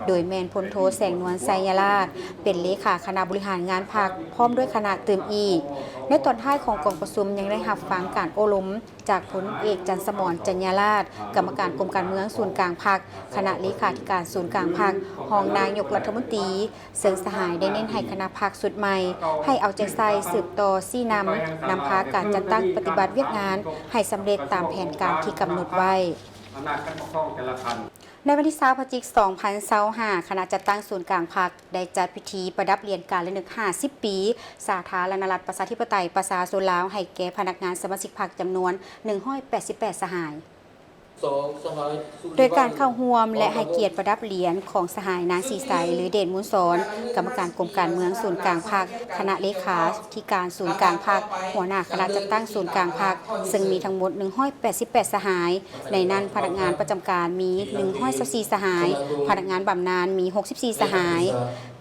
ໂດຍແມ່ນພົນໂທ ແສງນວນ ໄຊຍະລາດ ເປັນເລຂາຄະນະບໍລິຫານງານພັກ ພ້ອມດ້ວຍຄະນະຕື່ມອີກ. ໃນຕອນທ້າຍຂອງກອງປະຊຸມຍັງໄດ້ຮັບຟັງການໂອ້ລົມ ຈາກພົນເອກ ຈັນສະໝອນ ຈັນຍາລາດ ກຳມະການກົມການເມືອງສູນກາງພັກ, ຄະນະເລຂາທິການສູນກາງພັກ, ຮອງນາຍົກລັດຖະມົນຕີ, ເຊິ່ງສະຫາຍໄດ້ເນັ້ນໃຫ້ຄະນະພັກຊຸດໃໝ່ ໃຫ້ເອົາໃຈໃສ່ສືບຕໍ່ຊີ້ນຳ, ນຳພາການຈັດຕັ້ງປະຕິບັດວຽກງານໃຫ້ສຳເລັດຕາມແຜນການທີ່ກຳນົດໄວ້. ໃນວັນທີຊາວ ພະຈິກ ສອງພັນຊາວຫ້າ ຄະນະຈັດຕັ້ງສູນກາງພັກ ໄດ້ຈັດພິທີປະດັບຫຼຽນການລະນຶກຫ້າສິບປີ ສາທາລະນະລັດ ປະຊາທິປະໄຕ ປະຊາຊົນລາວ ໃຫ້ແກ່ພະນັກງານສະມາຊິກພັກ ຈຳນວນໜຶ່ງຮ້ອຍແປດສິບແປດສະຫາຍ. ໂດຍການເຂົ້າຮ່ວມ ແລະ ໃຫ້ກຽດປະດັບຫຼຽນຂອງສະຫາຍ ນາງ ສີໃສ ຫຼື ເດດມູນສອນ ກຳມະການກົມການເມືອງສູນກາງພັກ, ຄະນະເລຂາທິການສູນກາງພັກ, ຫົວໜ້າຄະນະຈັດຕັ້ງສູນກາງພັກ, ເຊິ່ງມີທັງໝົດໜຶ່ງຮ້ອຍແປດສິບແປດສະຫາຍ. ໃນນັ້ນພະນັກງານປະຈຳການມີໜຶ່ງຮ້ອຍຊາວສີ່ສະຫາຍ, ພະນັກງານບຳນານມີຫົກສິບສີ່ສະຫາຍ.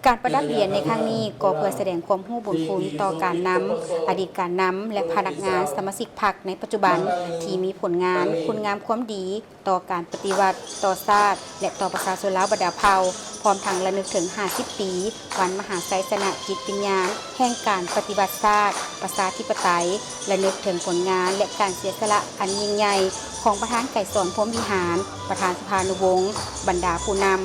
ການປະດັບຫຼຽນໃນຄັ້ງນີ້ກໍເພື່ອສະແດງຄວາມຮູ້ບຸນຄຸນຕໍ່ການນຳ, ອະດີດການນຳ ແລະ ພະນັກງານສະມາຊິກພັກໃນປັດຈຸບັນ ທີ່ມີຜົນງານຄຸນງາມຄວາມດີຕໍ່ການປະຕິວັດ, ຕໍ່ຊາດ ແລະ ຕໍ່ປະຊາຊົນລາວບັນດາເຜົ່າ, ພ້ອມທັງລະນຶກເຖິງຫ້າສິບປີ ວັນມະຫາໄຊຊະນະຈິດວິນຍານແຫ່ງການປະຕິວັດຊາດ ປະຊາທິປະໄຕ, ລະນຶກເຖິງຜົນງານ ແລະ ການເສຍສະຫຼະອັນຍິ່ງໃຫຍ່ຂອງປະທານໄກສອນ ພົມວິຫານ, ປະທານສະພານຸວົງ, ບັນດາຜູ້ນຳ,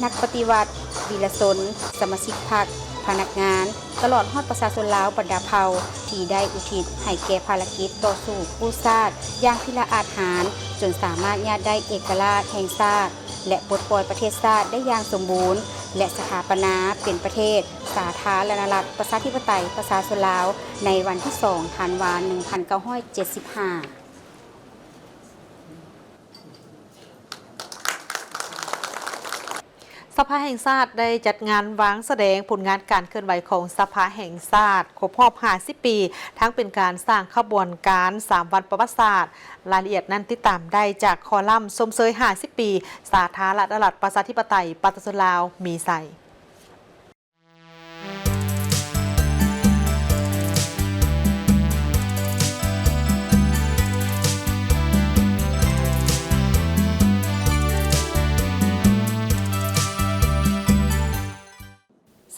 ນັກປະຕິວັດ, ວີລະຊົນ, ສະມາຊິກພັກ, ພະນັກງານ, ຕະຫຼອດຮອດປະຊາຊົນລາວບັນດາເຜົ່າ ທີ່ໄດ້ອຸທິດໃຫ້ແກ່ພາລະກິດຕໍ່ສູ້ກູ້ຊາດຢ່າງພິລະອາດຫານ, ຈົນສາມາດຍາດໄດ້ເອກະລາດແຫ່ງຊາດ ແລະ ປົດປ່ອຍປະເທດຊາດໄດ້ຢ່າງສົມບູນ ແລະ ສະຖາປະນາເປັນປະເທດສາທາລະນະລັດ ປະຊາທິປະໄຕ ປະຊາຊົນລາວ ໃນວັນທີສອງ ທັນວາ ໜຶ່ງພັນເກົ້າຮ້ອຍເຈັດສິບຫ້າ. ສະພາແຫ່ງຊາດໄດ້ຈັດງານວາງສະແດງຜົນງານການເຄື່ອນໄຫວຂອງສະພາແຫ່ງຊາດຄົບຮອບຫ້າສິບປີ, ທັງເປັນການສ້າງຂະບວນການສາມວັນປະຫວັດສາດ. ລາຍລະອຽດນັ້ນຕິດຕາມໄດ້ຈາກຄໍລັມຊົມເຊີຍຫ້າສິບປີ ສາທາລະນະລັດ ປະຊາທິປະໄຕ ປະຊາຊົນລາວ ມີໄຊ.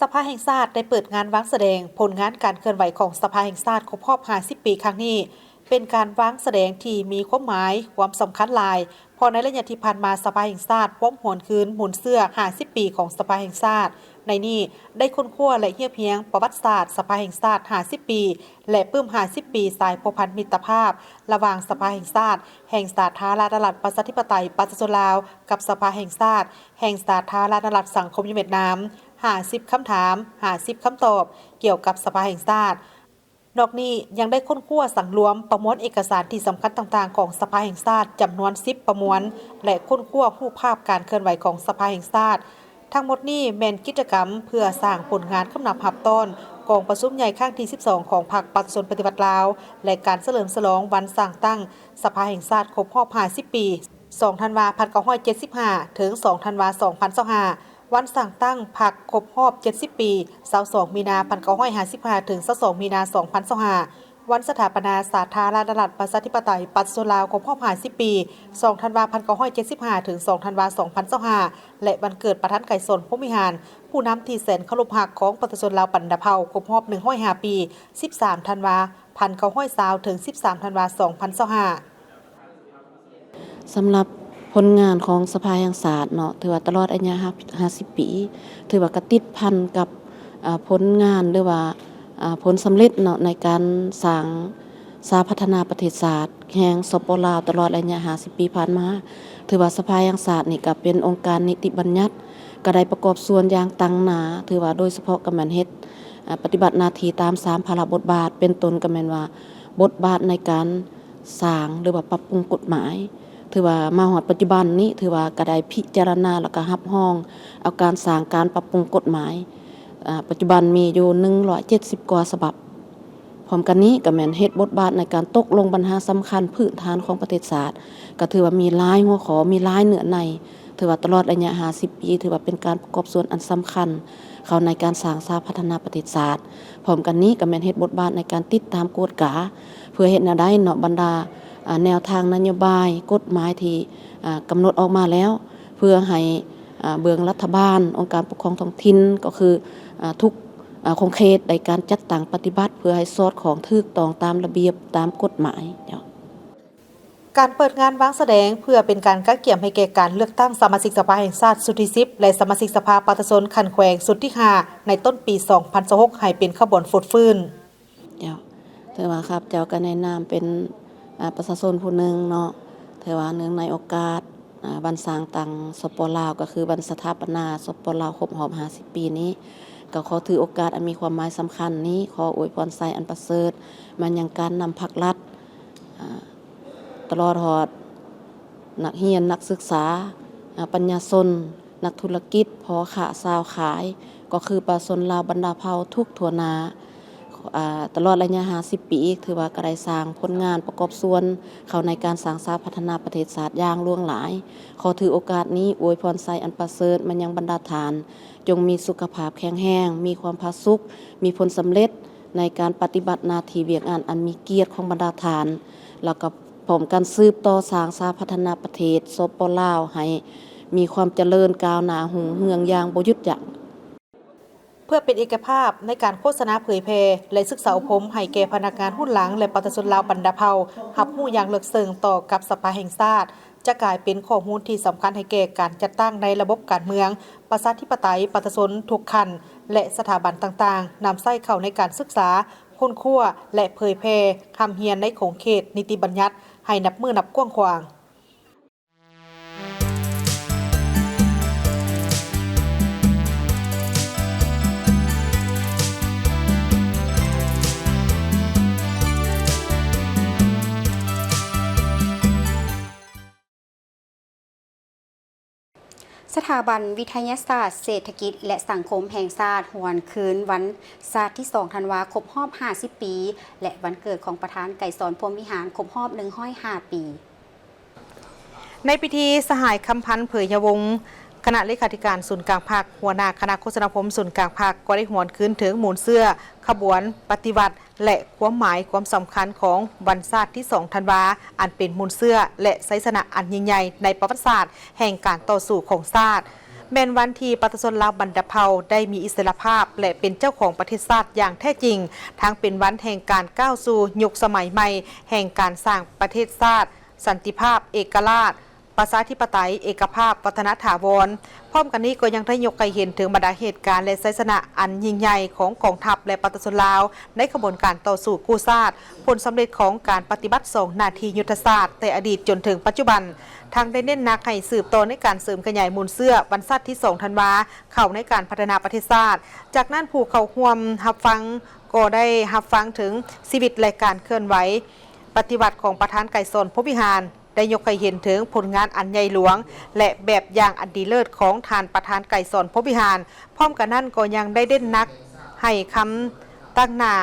ສະພາແຫ່ງຊາດໄດ້ເປີດງານວາງສະແດງຜົນງານການເຄື່ອນໄຫວຂອງສະພາແຫ່ງຊາດຄົບຮອບຫ້າສິບປີຄັ້ງນີ້ ເປັນການວາງສະແດງທີ່ມີຄວາມໝາຍ, ຄວາມສຳຄັນຫຼາຍ, ເພາະໃນໄລຍະທີ່ຜ່ານມາ ສະພາແຫ່ງຊາດພວມຫວນຄືນມູນເຊື້ອຫ້າສິບປີຂອງສະພາແຫ່ງຊາດ. ໃນນີ້ໄດ້ຄົ້ນຄວ້າ ແລະ ຮຽບຮຽງປະຫວັດສາດສະພາແຫ່ງຊາດຫ້າສິບປີ ແລະ ປຶ້ມຫ້າສິບປີສາຍພົວພັນມິດຕະພາບລະຫວ່າງສະພາແຫ່ງຊາດແຫ່ງສາທາລະນະລັດ ປະຊາທິປະໄຕ ປະຊາຊົນລາວ ກັບສະພາແຫ່ງຊາດແຫ່ງສາທາລະນະລັດສັງຄົມນິຍົມຫວຽດນາມ, ຫ້າສິບຄຳຖາມ, ຫ້າສິບຄຳຕອບ ກ່ຽວກັບສະພາແຫ່ງຊາດ. ນອກນີ້ຍັງໄດ້ຄົ້ນຄວ້າສັງລວມປະມວນເອກະສານທີ່ສຳຄັນຕ່າງໆຂອງສະພາແຫ່ງຊາດຈຳນວນສິບປະມວນ ແລະ ຄົ້ນຄວ້າຮູບພາບການເຄື່ອນໄຫວຂອງສະພາແຫ່ງຊາດ. ທັງໝົດນີ້ແມ່ນກິດຈະກຳເພື່ອສ້າງຜົນງານຄຳນັບຮັບຕ້ອນກອງປະຊຸມໃຫຍ່ຄັ້ງທີສິບສອງຂອງພັກປະຊາຊົນປະຕິວັດລາວ ແລະ ການສະເຫຼີມສະຫຼອງວັນສ້າງຕັ້ງສະພາແຫ່ງຊາດຄົບຮອບຫ້າສິບປີ ສອງທັນວາ ໜຶ່ງພັນເກົ້າຮ້ອຍເຈັດສິບຫ້າ ເຖິງ ສອງທັນວາ ສອງພັນຊາວຫ້າ, ວັນສ້າງຕັ້ງພັກຄົບຮອບເຈັດສິບປີ ຊາວສອງມີນາ ໜຶ່ງພັນເກົ້າຮ້ອຍຫ້າສິບຫ້າ ເຖິງ ຊາວສອງມີນາ ສອງພັນຊາວຫ້າ, ວັນສະຖາປະນາສາທາລະນະລັດ ປະຊາທິປະໄຕ ປະຊາຊົນລາວ ຄົບຮອບຫ້າສິບປີ ສອງທັນວາ ພັນເກົ້າຮ້ອຍເຈັດສິບຫ້າ ເຖິງ ສອງທັນວາ ສອງພັນຊາວຫ້າ ແລະ ວັນເກີດປະທານໄກສອນ ພົມວິຫານ ຜູ້ນຳທີ່ແສນເຄົາລົບຮັກຂອງປະຊາຊົນລາວບັນດາເຜົ່າ ຄົບຮອບໜຶ່ງຮ້ອຍຫ້າປີ ສິບສາມທັນວາ ພັນເກົ້າຮ້ອຍຊາວ ເຖິງ ສິບສາມທັນວາ ສອງພັນຊາວຫ້າ. ສຳລັບຜົນງານຂອງສະພາແຫ່ງຊາດເນາະ ຖືວ່າຕະຫຼອດໄລຍະຫ້າ ຫ້າສິບປີ ຖືວ່າກະຕິດພັນກັບ ອາ ຜົນງານ ຫຼືວ່າ ອາ ຜົນສຳເລັດເນາະ ໃນການສ້າງສາພັດທະນາປະເທດຊາດແຫ່ງ ສປ ລາວ ຕະຫຼອດໄລຍະຫ້າສິບປີຜ່ານມາ. ຖືວ່າສະພາແຫ່ງຊາດນີ້ກະເປັນອົງການນິຕິບັນຍັດ ກະໄດ້ປະກອບສ່ວນຢ່າງຕັ້ງໜ້າ ຖືວ່າໂດຍສະເພາະກະແມ່ນເຮັດ ອາ ປະຕິບັດໜ້າທີ່ຕາມສາມພາລະບົດບາດ ເປັນຕົ້ນກະແມ່ນວ່າ ບົດບາດໃນການສ້າງ ຫຼືວ່າປັບປຸງກົດໝາຍ ຖືວ່າມາຮອດປັດຈຸບັນນີ້ ຖືວ່າກະໄດ້ພິຈາລະນາ ແລ້ວກະຮັບຮອງເອົາການສ້າງການປັບປຸງກົດໝາຍ ອາ ປັດຈຸບັນມີຢູ່ໜຶ່ງຮ້ອຍເຈັດສິບກວ່າສະບັບ. ພ້ອມກັນນີ້ກະແມ່ນເຮັດບົດບາດໃນການຕົກລົງບັນຫາສຳຄັນພື້ນຖານຂອງປະເທດຊາດ ກະຖືວ່າມີຫຼາຍຫົວຂໍ້ ມີຫຼາຍເນື້ອໃນ ຖືວ່າຕະຫຼອດໄລຍະຫ້າສິບປີ ຖືວ່າເປັນການປະກອບສ່ວນອັນສຳຄັນເຂົ້າໃນການສ້າງສາພັດທະນາປະເທດຊາດ. ພ້ອມກັນນີ້ກະແມ່ນເຮັດບົດບາດໃນການຕິດຕາມກວດກາ ເພື່ອເຮັດແນວໃດເນາະ ບັນດາ ອາ ແນວທາງນະໂຍບາຍ ກົດໝາຍທີ່ ອາ ກຳນົດອອກມາແລ້ວ ເພື່ອໃຫ້ ອາ ເບື້ອງລັດຖະບານ ອົງການປົກຄອງທ້ອງຖິ່ນ ກໍຄື ອາ ທຸກ ອາ ຂົງເຂດ ໄດ້ການຈັດຕັ້ງປະຕິບັດ ເພື່ອໃຫ້ສອດຄ່ອງຖືກຕ້ອງຕາມລະບຽບ ຕາມກົດໝາຍເຈົ້າ. ການເປີດງານວາງສະແດງ ເພື່ອເປັນການກະກຽມໃຫ້ແກ່ການເລືອກຕັ້ງສະມາຊິກສະພາແຫ່ງຊາດຊຸດທີສິບ ແລະ ສະມາຊິກສະພາປະຊາຊົນຂັ້ນແຂວງຊຸດທີຫ້າ ໃນຕົ້ນປີສອງພັນຊາວຫົກ ໃຫ້ເປັນຂະບວນຟົດຟື້ນ. ເຈົ້າ ຖືວ່າຂ້າພະເຈົ້າກະໃນນາມເປັນ ອາ ປະຊາຊົນຜູ້ໜຶ່ງເນາະ ຖືວ່າເນື່ອງໃນໂອກາດ ອາ ວັນສ້າງຕັ້ງ ສປ ລາວ ກໍຄືວັນສະຖາປະນາ ສປ ລາວ ຄົບຮອບຫ້າສິບປີນີ້ ກໍຂໍຖືໂອກາດອັນມີຄວາມໝາຍສຳຄັນນີ້ ຂໍອວຍພອນໄຊອັນປະເສີດມາຍັງການນຳພັກລັດ ອາ ຕະຫຼອດຮອດນັກຮຽນ ນັກສຶກສາ ອາ ປັນຍາຊົນ ນັກທຸລະກິດ ພໍ່ຄ້າຊາວຂາຍ ກໍຄືປະຊາຊົນລາວບັນດາເຜົ່າທຸກທົ່ວໜ້າ ອາ ຕະຫຼອດໄລຍະຫ້າສິບປີ ຖືວ່າກະໄດ້ສ້າງຜົນງານປະກອບສ່ວນເຂົ້າໃນການສ້າງສາພັດທະນາປະເທດຊາດຢ່າງຫຼວງຫຼາຍ. ຂໍຖືໂອກາດນີ້ອວຍພອນໄຊອັນປະເສີດມາຍັງບັນດາທ່ານ ຈົ່ງມີສຸຂະພາບແຂງແຮງ, ມີຄວາມຜາສຸກ, ມີຜົນສຳເລັດໃນການປະຕິບັດໜ້າທີ່ວຽກງານອັນມີກຽດຂອງບັນດາທ່ານ ແລ້ວກໍ ພ້ອມກັນສືບຕໍ່ສ້າງສາພັດທະນາປະເທດ ສປ ລາວ ໃຫ້ມີຄວາມຈະເລີນກ້າວໜ້າຮຸ່ງເຮືອງຢ່າງບໍ່ຢຸດຢັ້ງ. ເພື່ອເປັນເອກະພາບໃນການໂຄສະນາເຜີຍແຜ່ ແລະ ສຶກສາອົບຮົມໃຫ້ແກ່ພະນັກງານຮຸ່ນຫຼັງ ແລະ ປະຊາຊົນລາວບັນດາເຜົ່າ ຮັບຮູ້ຢ່າງເລິກເຊິ່ງຕໍ່ກັບສະພາແຫ່ງຊາດ ຈະກາຍເປັນຂໍ້ມູນທີ່ສຳຄັນໃຫ້ແກ່ການຈັດຕັ້ງໃນລະບົບການເມືອງ ປະຊາທິປະໄຕ ປະຊາຊົນທຸກຂັ້ນ ແລະ ສະຖາບັນຕ່າງໆ ນຳໃຊ້ເຂົ້າໃນການສຶກສາ, ຄົ້ນຄວ້າ ແລະ ເຜີຍແຜ່ຄຳຮຽນໃນຂົງເຂດນິຕິບັນຍັດໃຫ້ນັບມື້ນັບກວ້າງຂວາງ. ສະຖາບັນວິທະຍາສາດເສດຖະກິດ ແລະ ສັງຄົມແຫ່ງຊາດ ຫວນຄືນວັນຊາດທີສອງທັນວາ ຄົບຮອບຫ້າສິບປີ ແລະ ວັນເກີດຂອງປະທານໄກສອນ ພົມວິຫານ ຄົບຮອບໜຶ່ງຮ້ອຍຫ້າປີ. ໃນພິທີ ສະຫາຍ ຄຳພັນ ເຜີຍຍະວົງ ຄະນະເລຂາທິການສູນກາງພັກ, ຫົວໜ້າຄະນະໂຄສະນາຄົມສູນກາງພັກ ກໍໄດ້ຫວນຄືນເຖິງມູນເຊື້ອຂະບວນປະຕິວັດ ແລະ ຄວາມໝາຍຄວາມສຳຄັນຂອງວັນຊາດທີສອງທັນວາ ອັນເປັນມູນເຊື້ອ ແລະ ໄຊຊະນະອັນຍິ່ງໃຫຍ່ໃນປະຫວັດສາດແຫ່ງການຕໍ່ສູ້ຂອງຊາດ, ແມ່ນວັນທີ່ປະຊາຊົນລາວບັນດາເຜົ່າໄດ້ມີອິດສະຫຼະພາບ ແລະ ເປັນເຈົ້າຂອງປະເທດຊາດຢ່າງແທ້ຈິງ, ທັງເປັນວັນແຫ່ງການກ້າວສູ່ຍຸກສະໄໝໃໝ່ແຫ່ງການສ້າງປະເທດຊາດ, ສັນຕິພາບ, ເອກະລາດ, ປະຊາທິປະໄຕ, ເອກະພາບ, ວັດທະນະຖາວອນ. ພ້ອມກັນນີ້ກໍຍັງໄດ້ຍົກໃຫ້ເຫັນເຖິງບັນດາເຫດການ ແລະ ໄຊຊະນະອັນຍິ່ງໃຫຍ່ຂອງກອງທັບ ແລະ ປະຊາຊົນລາວໃນຂະບວນການຕໍ່ສູ້ກູ້ຊາດ, ຜົນສຳເລັດຂອງການປະຕິບັດສອງໜ້າທີ່ຍຸດທະສາດແຕ່ອະດີດຈົນເຖິງປັດຈຸບັນ, ທັງໄດ້ເນັ້ນໜັກໃຫ້ສືບຕໍ່ໃນການເສີມຂະຫຍາຍມູນເຊື້ອວັນຊາດທີສອງທັນວາເຂົ້າໃນການພັດທະນາປະເທດຊາດ. ຈາກນັ້ນ ຜູ້ເຂົ້າຮ່ວມຮັບຟັງກໍໄດ້ຮັບຟັງເຖິງຊີວິດ ແລະ ການເຄື່ອນໄຫວປະຕິວັດຂອງປະທານໄກສອນ ພົມວິຫານ. ໄດ້ຍົກໃຫ້ເຫັນເຖິງຜົນງານອັນໃຫຍ່ຫຼວງ ແລະ ແບບຢ່າງອັນດີເລີດຂອງທ່ານປະທານໄກສອນ ພົມວິຫານ. ພ້ອມກັນນັ້ນກໍຍັງໄດ້ເນັ້ນໜັກໃຫ້ຄຳຕັ້ງໜ້າ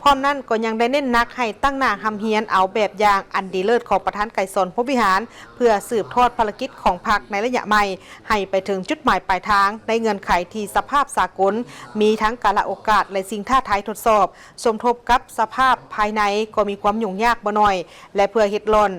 ພ້ອມນັ້ນກໍຍັງໄດ້ເນັ້ນໜັກໃຫ້ຕັ້ງໜ້າຮ່ຳຮຽນເອົາແບບຢ່າງອັນດີເລີດຂອງປະທານໄກສອນ ພົມວິຫານ ເພື່ອສືບທອດພາລະກິດຂອງພັກໃນໄລຍະໃໝ່ ໃຫ້ໄປເຖິງຈຸດໝາຍປາຍທາງ ໃນເງື່ອນໄຂທີ່ສະພາບສາກົນມີທັງກາລະໂອກາດ ແລະ ສິ່ງທ້າທາຍທົດສອບ, ສົມທົບກັບສະພາບພາຍໃນກໍມີຄວາມຫຍຸ້ງຍາກບໍ່ໜ້ອຍ ແລະ ເພື່ອເຮັດລ່ອນ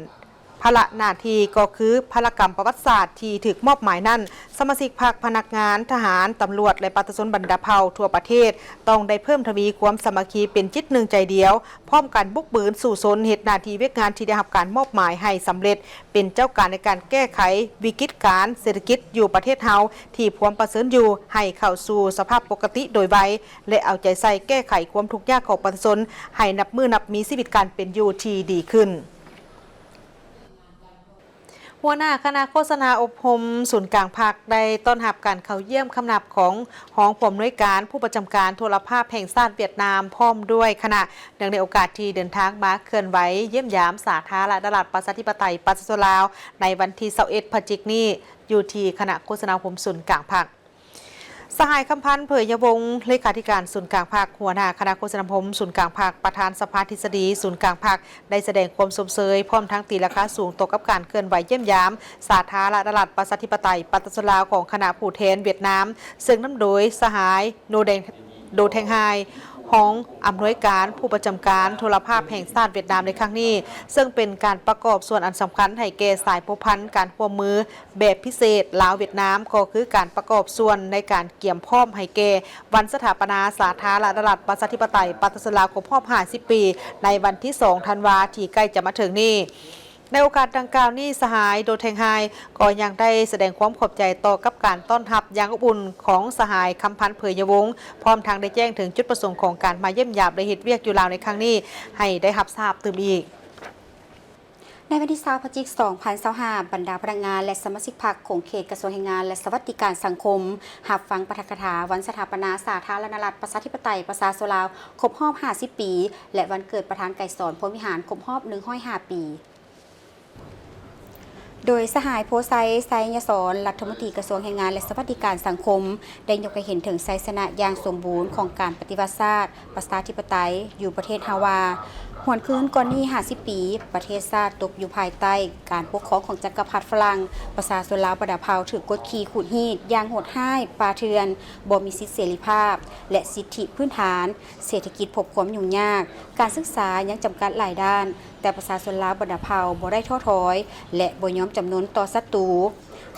ພາລະໜ້າທີ່ກໍຄືພາລະກຳປະຫວັດສາດທີ່ຖືກມອບໝາຍນັ້ນ, ສະມາຊິກພັກ, ພະນັກງານ, ທະຫານ, ຕຳຫຼວດ ແລະ ປະຊາຊົນບັນດາເຜົ່າທົ່ວປະເທດ ຕ້ອງໄດ້ເພີ່ມທະວີຄວາມສາມັກຄີເປັນຈິດໜຶ່ງໃຈດຽວ, ພ້ອມກັນບຸກບືນສູ້ຊົນເຮັດໜ້າທີ່ວຽກງານທີ່ໄດ້ຮັບການມອບໝາຍໃຫ້ສຳເລັດ, ເປັນເຈົ້າການໃນການແກ້ໄຂວິກິດການເສດຖະກິດຢູ່ປະເທດເຮົາທີ່ພວມປະເຊີນຢູ່ ໃຫ້ເຂົ້າສູ່ສະພາບປົກກະຕິໂດຍໄວ ແລະ ເອົາໃຈໃສ່ແກ້ໄຂຄວາມທຸກຍາກຂອງປະຊາຊົນ ໃຫ້ນັບມື້ນັບມີຊີວິດການເປັນຢູ່ທີ່ດີຂຶ້ນ. ຫົວໜ້າຄະນະໂຄສະນາອົບຮົມສູນກາງພັກ ໄດ້ຕ້ອນຮັບການເຂົ້າຢ້ຽມຄຳນັບຂອງຮອງຜູ້ອຳນວຍການຜູ້ປະຈຳການໂທລະພາບແຫ່ງຊາດຫວຽດນາມ ພ້ອມດ້ວຍຄະນະ ເນື່ອງໃນໂອກາດທີ່ເດີນທາງມາເຄື່ອນໄຫວຢ້ຽມຢາມສາທາລະນະລັດ ປະຊາທິປະໄຕ ປະຊາຊົນລາວ ໃນວັນທີຊາວເອັດ ພະຈິກນີ້ ຢູ່ທີ່ຄະນະໂຄສະນາອົບຮົມສູນກາງພັກ. ສະຫາຍ ຄຳພັນ ເຜີຍຍະວົງ ເລຂາທິການສູນກາງພັກ, ຫົວໜ້າຄະນະໂຄສະນາອົບຮົມສູນກາງພັກ, ປະທານສະພາທິດສະດີສູນກາງພັກ ໄດ້ສະແດງຄວາມຊົມເຊີຍ ພ້ອມທັງຕີລາຄາສູງຕໍ່ກັບການເຄື່ອນໄຫວຢ້ຽມຢາມສາທາລະນະລັດ ປະຊາທິປະໄຕ ປະຊາຊົນລາວ ຂອງຄະນະຜູ້ແທນຫວຽດນາມ, ເຊິ່ງນຳໂດຍສະຫາຍ ໂນແດງ ໂດແທງຮາຍ ຮອງອຳນວຍການຜູ້ປະຈຳການໂທລະພາບແຫ່ງຊາດຫວຽດນາມໃນຄັ້ງນີ້, ເຊິ່ງເປັນການປະກອບສ່ວນອັນສຳຄັນໃຫ້ແກ່ສາຍພົວພັນການຮ່ວມມື ແບບພິເສດລາວ-ຫວຽດນາມ ກໍຄືການປະກອບສ່ວນໃນການກຽມພ້ອມໃຫ້ແກ່ວັນສະຖາປະນາສາທາລະນະລັດ ປະຊາທິປະໄຕ ປະຊາຊົນລາວ ຄົບຮອບຫ້າສິບປີ ໃນວັນທີສອງ ທັນວາ ທີ່ໃກ້ຈະມາເຖິງນີ້. ໃນໂອກາດດັ່ງກ່າວນີ້, ສະຫາຍ ໂດແທງຮາຍ ກໍຍັງໄດ້ສະແດງຄວາມຂອບໃຈຕໍ່ກັບການຕ້ອນຮັບຢ່າງອົບອຸ່ນຂອງສະຫາຍ ຄຳພັນ ເຜີຍຍະວົງ, ພ້ອມທັງໄດ້ແຈ້ງເຖິງຈຸດປະສົງຂອງການມາຢ້ຽມຢາມ ແລະ ເຮັດວຽກຢູ່ລາວໃນຄັ້ງນີ້ ໃຫ້ໄດ້ຮັບຊາບຕື່ມອີກ. ໃນວັນທີຊາວ ພະຈິກ ສອງພັນຊາວຫ້າ ບັນດາພະນັກງານ ແລະ ສະມາຊິກພັກຂົງເຂດກະຊວງແຮງງານ ແລະ ສະຫວັດດີການສັງຄົມ ຮັບຟັງປາຖະກະຖາວັນສະຖາປະນາສາທາລະນະລັດ ປະຊາທິປະໄຕ ປະຊາຊົນລາວ ຄົບຮອບຫ້າສິບປີ ແລະ ວັນເກີດປະທານໄກສອນ ພົມວິຫານ ຄົບຮອບໜຶ່ງຮ້ອຍຫ້າປີ. ໂດຍສະຫາຍ ໂພໄຊ ໄຊຍະສອນ ລັດຖະມົນຕີກະຊວງແຮງງານ ແລະ ສະຫວັດດີການສັງຄົມ ໄດ້ຍົກໃຫ້ເຫັນເຖິງໄຊຊະນະຢ່າງສົມບູນຂອງການປະຕິວັດຊາດ ປະຊາທິປະໄຕຢູ່ປະເທດເຮົາວ່າ, ຫວນຄືນກ່ອນນີ້ຫ້າສິບປີ, ປະເທດຊາດຕົກຢູ່ພາຍໃຕ້ການປົກຄອງຂອງຈັກກະພັດຝຣັ່ງ, ປະຊາຊົນລາວບັນດາເຜົ່າຖືກກົດຂີ່ຂູດຮີດຢ່າງໂຫດຮ້າຍປ່າເຖື່ອນ, ບໍ່ມີສິດເສລີພາບ ແລະ ສິດທິພື້ນຖານ, ເສດຖະກິດພົບຄວາມຫຍຸ້ງຍາກ, ການສຶກສາຍັງຈຳກັດຫຼາຍດ້ານ, ແຕ່ປະຊາຊົນລາວບັນດາເຜົ່າບໍ່ໄດ້ທໍ້ຖອຍ ແລະ ບໍ່ຍອມຈຳນົນຕໍ່ສັດຕູ.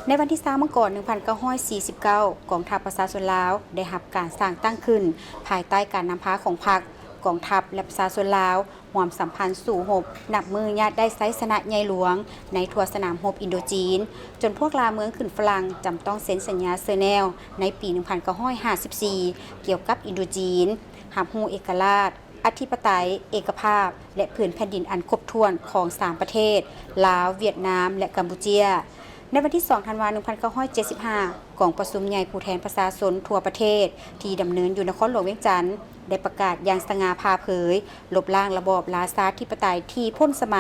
ໃນວັນທີຊາວ ມັງກອນ ໜຶ່ງພັນເກົ້າຮ້ອຍສີ່ສິບເກົ້າ ກອງທັບປະຊາຊົນລາວໄດ້ຮັບການສ້າງຕັ້ງຂຶ້ນ ພາຍໃຕ້ການນຳພາຂອງພັກ, ກອງທັບ ແລະ ປະຊາຊົນລາວຮ່ວມສຳພັນສູ້ຮົບ, ນັບມື້ຍາດໄດ້ໄຊຊະນະໃຫຍ່ຫຼວງໃນທົ່ວສະໜາມຮົບອິນໂດຈີນ, ຈົນພວກລ່າເມືອງຂຶ້ນຝຣັ່ງຈຳຕ້ອງເຊັນສັນຍາເຊີແນວໃນປີ ໜຶ່ງພັນເກົ້າຮ້ອຍຫ້າສິບສີ່ ກ່ຽວກັບອິນໂດຈີນ, ຮັບຮູ້ເອກະລາດ, ອະທິປະໄຕ, ເອກະພາບ ແລະ ຜືນແຜ່ນດິນອັນຄົບຖ້ວນຂອງສາມປະເທດ ລາວ, ຫວຽດນາມ ແລະ ກຳປູເຈຍ. ໃນວັນທີສອງ ທັນວາ ໜຶ່ງພັນເກົ້າຮ້ອຍເຈັດສິບຫ້າ ກອງປະຊຸມໃຫຍ່ຜູ້ແທນປະຊາຊົນທົ່ວປະເທດ ທີ່ດຳເນີນຢູ່ນະຄອນຫຼວງວຽງຈັນ ໄດ້ປະກາດຢ່າງສະຫງ່າຜ່າເຜີຍ, ລົບລ້າງລະບອບລາຊາທິປະໄຕທີ່ພົ້ນສະໄໝ,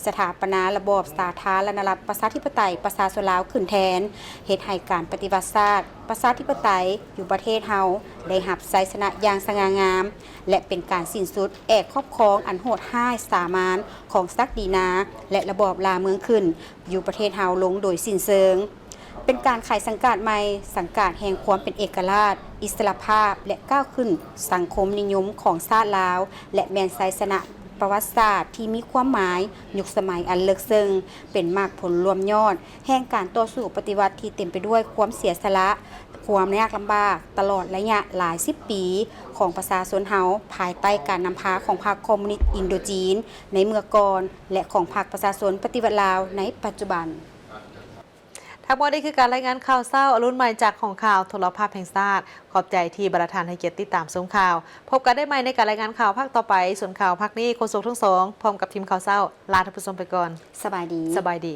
ສະຖາປະນາລະບອບສາທາລະນະລັດ ປະຊາທິປະໄຕ ປະຊາຊົນລາວຂຶ້ນແທນ, ເຮັດໃຫ້ການປະຕິວັດຊາດ ປະຊາທິປະໄຕຢູ່ປະເທດເຮົາໄດ້ຮັບໄຊຊະນະຢ່າງສະຫງ່າງາມ ແລະ ເປັນການສິ້ນສຸດແອກຄອບຄອງອັນໂຫດຮ້າຍສາມານຂອງສັກດີນາ ແລະ ລະບອບລ່າເມືອງຂຶ້ນຢູ່ປະເທດເຮົາລົງໂດຍສິ້ນເຊີງ. ເປັນການໄຂສັງກາດໃໝ່, ສັງກາດແຫ່ງຄວາມເປັນເອກະລາດ, ອິດສະຫຼະພາບ ແລະ ກ້າວຂຶ້ນສັງຄົມນິຍົມຂອງຊາດລາວ ແລະ ແມ່ນໄຊຊະນະປະຫວັດສາດທີ່ມີຄວາມໝາຍ, ຍຸກສະໄໝອັນເລິກເຊິ່ງ, ເປັນໝາກຜົນລວມຍອດ ແຫ່ງການຕໍ່ສູ້ປະຕິວັດທີ່ເຕັມໄປດ້ວຍຄວາມເສຍສະຫຼະ, ຄວາມຍາກລຳບາກ ຕະຫຼອດໄລຍະຫຼາຍສິບປີຂອງປະຊາຊົນເຮົາ ພາຍໃຕ້ການນຳພາຂອງພັກຄອມມູນິດອິນໂດຈີນໃນເມື່ອກ່ອນ ແລະ ຂອງພັກປະຊາຊົນປະຕິວັດລາວໃນປັດຈຸບັນ. ທັງໝົດນີ້ຄືການລາຍງານຂ່າວເຊົ້າອະລຸນໃໝ່ຈາກຫ້ອງຂ່າວໂທລະພາບແຫ່ງຊາດ. ຂອບໃຈທີ່ບັນດາທ່ານໃຫ້ກຽດຕິດຕາມຊົມຂ່າວ. ພົບກັນໄດ້ໃໝ່ໃນການລາຍງານຂ່າວພາກຕໍ່ໄປ. ສ່ວນຂ່າວພາກນີ້ ໂຄສົກທັງສອງ ພ້ອມກັບທີມຂ່າວເຊົ້າ ລາທ່ານຜູ້ຊົມໄປກ່ອນ. ສະບາຍດີ. ສະບາຍດີ.